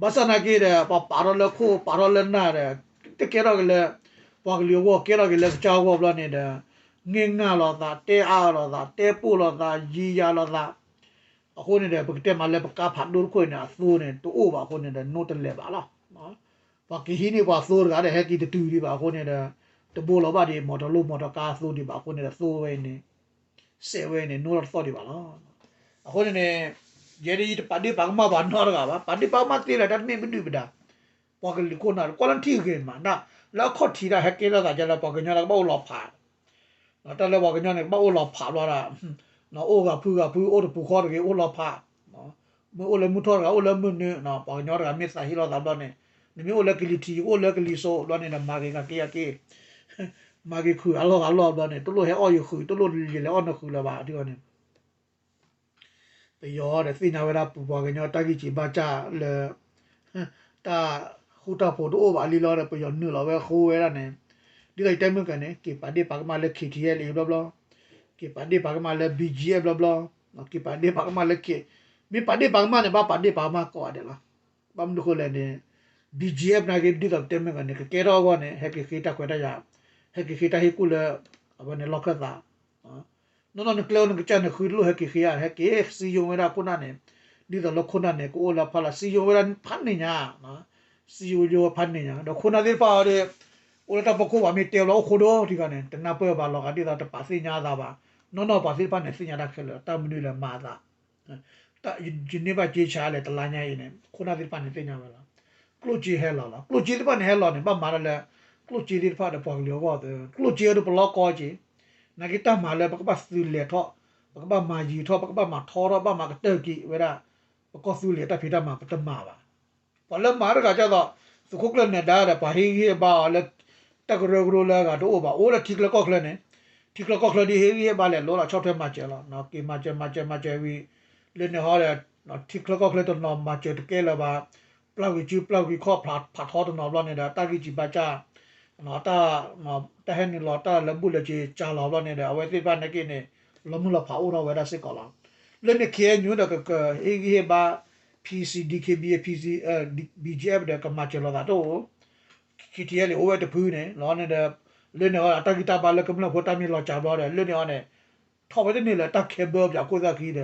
ဘၣ်ဆၣ်နာ်က့ဒီး ပှၤပာ်ထီၣ်လၢခိၣ်ပာ်ထီၣ်လၢနၢ်ဒီး တကဲထီၣ်က့ၤလၢ ပှၤကလုာ်အဂီၢ်ကဲထီၣ်က့ၤလၢကစၢ်အဂီၢ်ဘျီန့ၣ်ဒီး ငဲၢ်ငၢ်လိာ်သး တဲအါလိာ်သး တဲပိၢ်လိာ်သး ယံၤယၤလိာ်သး အဃိန့ၣ်ဒီး ပကတဲမးလၢပကါဖးဒိၣ်တခိၣ်အံၤန့ၣ် အသိန့ၣ် တအိၣ်ဘၣ်အဃိန့ၣ်ဒီး နိတလဲၤဘၣ်လီၤ. ပှၤကဟံးန့ၢ်ပှၤသိတဂၤဒီး ဟဲက့ၤတတုၤဒံးဘၣ်အဃိန့ၣ်ဒီး တဘိလီၤဘၣ်ဒံး မီၣ်တၢ်လိၣ်မီၣ်တၢ်ကါအသိဒံးဘၣ်အဃိန့ၣ်ဒီး သိဝဲအံၤန့ၣ် စဲးဝဲအံၤန့ၣ် နိထီၣ်တသီၣ်ဒံးဘၣ်လီၤ. အဃိန့ၣ်န့ၣ် ယဲဒၣ်ယတပာ်ဒ့ၣ်ပာ်ကမၣ်ပှၤနီတဂၤဘၣ်, ပာ်ဒ့ၣ်ပာ်ကမၣ်သ့လၢတၢ်တမ့ၢ်ပဒုၣ်ပဒါ ပှၤကလုာ်ခိၣ်နၢ် ကွၢ်လၢထံၣ်ဂ့ၤမး လၢအခီၣ်ထံးတၢ်ဟဲကဲထီၣ်သးဒ်လၢပှၤကညီတဂၤကဘၣ်အိၣ်လီၤဖး တၢ်လၢပှၤကညီန့ၣ် ကဘၣ်အိၣ်လီၤဖးဘျီဒၣ် အိၣ်ဂၤဖုဂၤဖု အိၣ်တပူၤဃီတဂ့ၤ အိၣ်လီၤဖး မ့ၢ်အိၣ်လၢမုၢ်ထီၣ်တဂၤ အိၣ်လၢမုၢ်နုာ် ပှၤကညီတဂၤမ့ၢ်သးဟ့လီၤသးဘျီန့ၣ် နမ့ၢ်အိၣ်လၢကလံၤထံး ယကအိၣ်လၢကလံၤစိးဘျီန့ၣ်ဒီး မၤဂ့ၤဂၤက့ၤယၤက့ၤ မၤဂ့ၤခုၣ်အလီၢ်ဂၤလီၢ်ဘျီန့ၣ် တလိၣ်ဟဲအီၣ်ယဃုာ် တလိၣ်လဲၤလဲၤအီၣ်နဃုာ်လၢၤဘၣ် ဒ်န့ၣ် ပယီၤဒီးသ့ၣ်ညါဝဲဒၣ်ပပှၤကညီတၢ်ဂံၢ်စၢ်ဘါစၢ်လၢ တၢ်ဃူတၢ်ဖိးတအိၣ်ဘၣ်လံလီၤဒီး ပယီၤနုာ်လီၤဝဲဃိဝဲဒၣ်န့ၣ် ဒ်သိးယတဲမုၢ်ကန့ၣ် က့ၤပာ်ဒ့ၣ်ပာ်ကမၣ်လၢ ခ့ထံအဲလ်အ့ ဘျီဘျီ, က့ၤပာ်ဒ့ၣ်ပာ်ကမၣ်လၢ ဘံၣ်ကၠံၣ်အ့ဘျီဘျီ, က့ၤပာ်ဒ့ၣ်ပာ်ကမၣ်လၢ ခ့, မ့ၢ်ပာ်ဒ့ၣ်ပာ်ကမၣ်န့ၣ် ဘၣ်ပာ်ဒ့ၣ်ပာ်ကမၣ်ကိးဂၤဒဲးလီၤ. ဘၣ်မနုၤဃိလဲၣ်န့ၣ် ဘံၣ်ကၠံၣ်အ့ နာ်က့ ဒ်သိးပတဲမုၢ်ကန့ၣ် ကကဲထီၣ်အဂီၢ်န့ၣ် ဟဲက့ၤဃ့တၢ်ခွဲးတၢ်ယာ်, ဟဲက့ၤဃ့တၢ်ဟ့ၣ်ကူၣ်လၢ အဝဲန့ၣ်လီၢ်ခၢၣ်သး နီၢ်နီၢ်နကျဲအိၣ်နကစၢ်နဃုတလိၣ်ဟဲက့ၤဃ့ဧါ, ဟဲက့ၤစံယိၤဝဲဒၣ်ခိၣ်နၢ်န့ၣ်, ဒ်သိးလၢခိၣ်နၢ်န့ၣ် ကအိၣ်လၢဖီလာ် စံယိၤဝဲဒၣ်ဖးန့ၢ်ညါ, စံယိၤဝဲဖးန့ၢ်ညါ, ဒီးခိၣ်နၢ်သ့ၣ်တဖၣ်အံၤဒီး အိၣ်လၢတၢ်ဖီခိၣ်ဘၣ်မ့ၢ်တဲဘျီအိၣ်ခိၣ်ဒိၣ်ထံဂၤန့ၣ် တနၢ်ပၢၢ်ဘၣ်လီၤဂာ်ဒ်သိးတပာ်သ့ၣ်ညါအသးဘၣ်, နီၢ်နီၢ်ပှၤသ့ၣ်တဖၣ်န့ၣ် သ့ၣ်ညါတၢ်ခဲလၢာ် တၢ်မနုၤလဲၣ်မၤအသး ယန့ၢ်ဘၣ်က့ဆါလဲၣ် တလါညါအံၤန့ၣ် ခိၣ်နၢ်သ့ၣ်တဖၣ်န့ၣ်သ့ၣ်ညါဝဲလီၤ. ကျိၣ်စ့ဟဲလီၤလီၤ. ကျိၣ်စ့သ့ၣ်တဖၣ်န့ၣ်ဟဲလီၤန့ၣ် ဘၣ်မၤတၢ်လၢ ကျိၣ်စ့သ့ၣ်တဖၣ်ဒီးပှၤကလုာ်အဂီၢ်သ့, ကျိၣ်စ့အဒိပလီၢ်ကီက့, နာ်က့တၢ်မၤလၢပကဘၣ်သုးလဲၤထီၣ်, ပကဘၣ်မၤယံၤထီၣ်, ပကဘၣ်မၤထီထီၣ်, ဘၣ်မၤကတၢၢ်က့ၤဝဲဒၣ် ပကီၢ်သူလ့ၤတၢ်ဖံးတၢ်မၤပတမၤဘၣ်. ပှၤလၢမၤတဂၤကၢ်သိး သုးခိၣ်ကျၢၢ်နဲၤဒါဒီး ပှၤဟ့ၣ်ဂံၢ်ဟ့ၣ်ဘါအီၤလၢ တၢ်ကရၢကရိလၢအဂၤတအိၣ်ဘၣ်, အိၣ်လၢထံချၢကီၢ်ချၢန့ၣ်, ထံချၢကီၢ်ချၢဒ်ဟ့ၣ်ဂံၢ်ဟ့ၣ်ဘါလဲၤလိလီၤဆီၣ်ထွဲမၤစၢၤလီၤ. က့ၤမၤစၢၤမၤစၢၤမၤစၢၤဝံၤ လၢန့ၣ်ဟီဒီး ထံချၢကီၢ်ချၢတနီၤမၤစၢၤတကဲလၢၤဘၣ်, ပျၢ်ကွံာ်စုပျၢ်ကွံာ်ခီၣ် ဖးထီတနီၤဘျီန့ၣ်ဒီး တၢ်ဂံၢ်စၢ်ဘါစၢ် တၢ် တၢ်ဟဲနုာ်လီၤတၢ်လၢဘူၣ်လၢစ့ၤကၢ်လီၤဘျီန့ၣ်ဒီး အဝဲသ့ၣ်တဖၣ်နာ်က့န့ၣ် လီၤမုၢ်လီၤဖးအိၣ်ထီၣ်ဝဲဒၣ်စ့ၢ်ကီးလီၤ. လၢန့ၣ် ခ့အဲၣ်ယူၣ် ဒီးကကဟ့ၣ်ဂံၢ်ဟ့ၣ်ဘါ PC DKBA PC BGF ဒီးကမၤစၢၤလိာ်သးတအိၣ်, ခံထံအဲလံ အိၣ်ဝဲတဖုန့ၣ်လီၤန့ၣ်ဒီး လၢန့ၣ်အီၤဒီးတၢ်ဂံၢ်တၢ်ဘါလၢကမျၢၢ်ဖိတၢ်မ့ၢ်လီၤစှၤဘျီဒီး လၢန့ၣ်အီၤန့ၣ် ထီၣ်ဝဲတန့ၢ်လၢတၢ်ခဲဘၢပၠးခိၣ်သၣ်ခံဒီး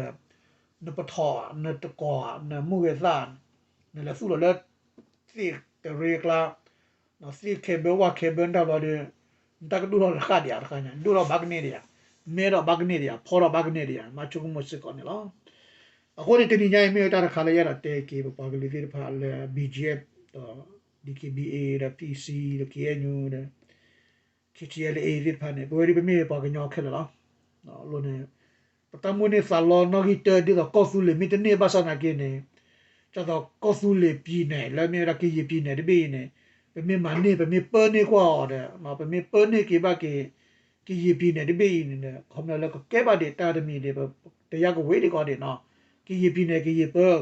နပထီၣ် နတကိး နမုၢ်ဂဲၤသၣ် နလဲၤသူၣ်လီၤလၢ သ့ၣ်တရ့အကျါ သ့ၣ်ခဲဘၢဝၣ်ခဲဘၢတၢ်ဘျီဒီး နတၢ်ကဒိၣ်ထီၣ်လၢဃၣ်ဒံးဧါတခါညါ ဒိၣ်ထီၣ်ဘၣ်ကန့ၢ်ဒံးဧါ, မဲထီၣ်ဘၣ်ကန့ၢ်ဒံးဧါ ဖီထီၣ်ဘၣ်ကန့ၢ်ဒံးဧါ မၤဆိကမိၣ်စ့ၢ်ကီးန့ၣ်လီၤ. အဃိန့ၣ် တနံၤညါအံၤမ့ၢ်ဝဲတၢ်တခါလၢယအဲၣ်ဒိးတဲက့ၤ ပပှၤကလုာ်သ့ၣ်တဖၣ်လၢ BGF ဒီး DKBA ဒီး PC ဒီး KNU ဒီး KTLA သ့ၣ်တဖၣ်န့ၣ် ပဝဲဒၣ်ပမ့ၢ်ပှၤကညီခဲလၢာ်လီၤ. အဃိန့ၣ် ပတၢ်မိၣ်န့ၢ်သးလီနီၣ်ဂံၢ်တၢ ဒ်သိးကီၢ်သူလ့ၤမ့ၢ်တန့ၢ်ဘၣ်ဆၣ်နာ်က့န့ၣ် ဒ်သိးကီၢ်သူလ့ၤ ပြည်နယ် လၢမ့ၢ်ဝဲဒၣ်ကယဲၢ် ပြည်နယ် တဘ့ၣ်အံၤန့ၣ် ပမ့ၢ်မၤန့ၢ် ပမ့ၢ်ပၢန့ၢ်ကွၢ်အီၤဒီး ပမ့ၢ်ပၢန့ၢ်က့ၤဘၣ်က့ၤ ကယဲၢ် ပြည်နယ် တဘ့ၣ်အံၤန့ၣ်ဒီး ခီဖျိလၢကကဲဘၣ်ဒံးတၢ်တမံၤဒီး တယါကဝ့ၤဒံးကီးဒံးနီၤ ကယဲၢ် ပြည်နယ် ကယဲၢ်ပၢ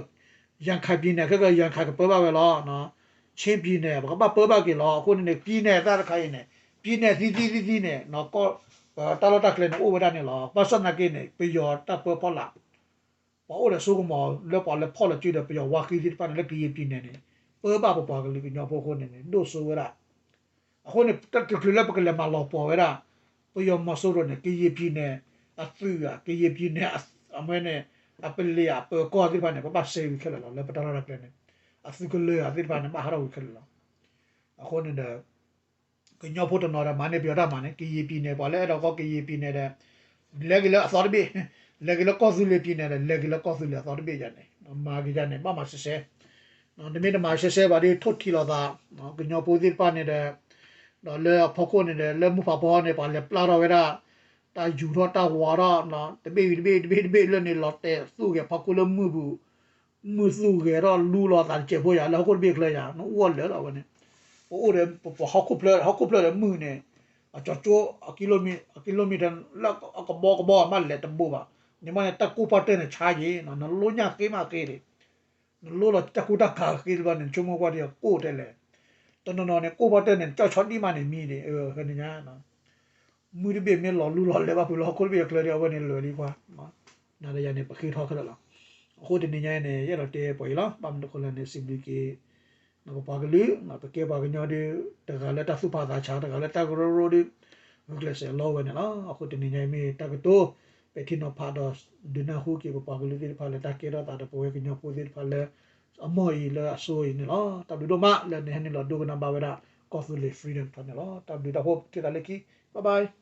ရခိုင် ပြည်နယ် ခဲက ရခိုင် ကပၢဘၣ်ဝဲလီၤ. ချင်း ပြည်နယ် ပကဘၣ်ပၢဘၣ်က့ၤလီၤ. အဃိန့ၣ်န့ၣ် ပြည်နယ် တၢ်တခါအံၤန့ၣ် ပြည်နယ် သံသံသံသံန့ၣ် ပတၢ်လီၢ်တၢ်ကျဲန့ၣ် အိၣ်ဝဲဒၣ်န့ၣ်လီၤ. ဘၣ်ဆၣ်သနာ်က့န့ၣ် ပယီၤတၢ်ပၢဖီလာ် ပှၤအိၣ်ဒီးစိကမီၤလၢပှၤလဲၤဖီၣ်လီၤစုဒီး ပယီၤဝါဃံသ့ၣ်တဖၣ်န့ၣ် လၢကယဲၢ် ပြည်နယ် န့ၣ် ပၢဘၣ်ပပှၤကလုာ်ကညီဖိအဃိန့ၣ်န့ၣ် ဒိၣ်စိဝဲဒၣ် အဃိန့ၣ် တၢ်တချုးလၢပကလဲၤမၤလီၤပှီၢ်ဝဲဒၣ် ပယီၤမီၤစိရိၤန့ၣ် ကယဲၢ် ပြည်နယ် အသုးဧါ ကယဲၢ် ပြည်နယ် အဝဲန့ၣ် အပလံၤဧါ အပၢၤကီၢ်သ့ၣ်တဖၣ်န့ၣ် ပဘၣ်စဲဝံၤခဲလၢာ်လီၤ. လၢပတၢ်လီၢ်တၢ်ကျဲန့ၣ် အသုးကလၢၤဧါသ့ၣ်တဖၣ်န့ၣ် ဘၣ်ဟးထီၣ်ဝံၤခဲလၢာ်လီၤ. အဃိန့ၣ်ဒီး ကညီဖိတနီၤဒီး မၤန့ၢ်ပယီၤတၢ်မၤန့ၣ် ကယဲၢ် ပြည်နယ် ပှၤလၢအဲၣ်ဒိးကီၢ်ကယဲၢ် ပြည်နယ် ဒီး လဲၤက့ၤလၢအသီတဘ့ၣ် လဲၤက့ၤလၢကီၢ်သူလ့ၤ ပြည်နယ် ဒီး လဲၤက့ၤလၢကီၢ်သူလ့ၤအသီတဘ့ၣ်ယၤန့ၣ် မၤက့ၤယၤန့ၣ် ဘၣ်မၤရှဲရှဲ နမ့ၢ်တမၤရှဲရှဲဘၣ်ဒီး ထိၣ်ထံလီၤသး ကညီဖိသ့ၣ်တဖၣ်န့ၣ်ဒီး ဒီးလၢအဖီခိၣ်န့ၣ်ဒီး လၢမုၢ်ဖးဖီန့ၣ် ပှၤလဲၤပျၢ်ထီၣ်ဝဲဒၣ် တၢ်ယူၤထီၣ်တၢ်ဝးထီၣ် တဘ့ၣ်ဝံၤတဘ့ၣ် တဘ့ၣ်တဘ့ၣ်လၢန့ၣ် လီၤတဲာ်သူၣ်ဂဲၤဖီခိၣ်လၢမုၢ်ပူၤ မုၢ်သူၣ်ဂဲၤထီၣ်လူလီၤသးတစဲးဖိယၤ လၢဟီၣ်ခိၣ်တဘ့ၣ်ချၢယၤ နအိၣ်လၢာ်လီၤဝဲန့ၣ် ပအိၣ်ဒီး ပဟီၣ်ခိၣ်ဖျၢၣ် ဟီၣ်ခိၣ်ဖျၢၣ်ဒီးမုၢ်န့ၣ် အကၠီကၠိ အကံလိမံၤ လၢအကဘီကဘီမးလဲၤတဘိဘၣ် န့ၣ်မ့ၢ်န့ၣ် တၢ်ကိၢ်ပှၢ်တၢၢ်န့ၣ်ဆါယံၤ နလိညၣ်ဃ့မးဃ့ဒံး နလိလီၤတၢ်ကူတၢ်ကၤဃ့တဘျီန့ၣ် နဆိကမိၣ်ကွၢ်ဒံးကိၢ်တဲလဲၣ် တနီၤနီၤန့ၣ် ကိၢ်ဘီတၢၢ်န့ၣ် ကၠီၣ်ဆီဒံၣ်မးန့ၣ်မံဒံး ဖဲန့ၣ်ညါ မုၢ်တဘ့ၣ်မ့ၢ်လီၤလူလီၤလဲၤဘၣ်ဖုးလီၤဟီၣ်ခိၣ်တဘ့ၣ်အချၢဒီး အဝဲန့ၣ်လၢာ်လံပှၤ, နၤဒီးယၤန့ၣ် ပဃ့ထီၣ်ခဲလၢာ်လီၤ. အဃိတနံၤညါအံၤန့ၣ် ယအဲၣ်ဒိးတဲပှၤအံၤလီၤ. ဘၣ်မနုၤအဃိလဲၣ်န့ၣ် စံးဘျုးက့ၤ ပပှၤကလုာ်, ပကဲပှၤကညီဒုး တဂၤလၢတၢ်သူၣ်ဖးသးဆး, တဂၤလၢတၢ်ကရၢကရိဒုး ဂုာ်ကျဲးစၢးလီဝဲန့ၣ်လီၤ. အဃိတနံၤညါအံၤမ့ၢ်တၢ်ကတိၤ ပဲာ်ထံနီၤဖးဒီး ဒုးနၢ်ဟူက့ၤပပှၤကလုာ်သ့ၣ်တဖၣ်လၢတၢ်ကဲထီၣ်သးဒီးပဝဲကညီဖိသ့ၣ်တဖၣ်လၢ အမိၢ်အံၤလၢအစိၤအံၤန့ၣ်လီၤ. တၢ်ဘျုးဒိၣ်မးလၢနဟဲနုာ်လီၤဒိကနၣ်ဘၣ်ဝဲဒၣ် ကီၢ်သူလ့ၤ Freedom Talk န့ၣ်လီၤ. တၢ်ဘျုးတၢ်ဖှိၣ်ထံၣ်သးလၢခံ bye bye.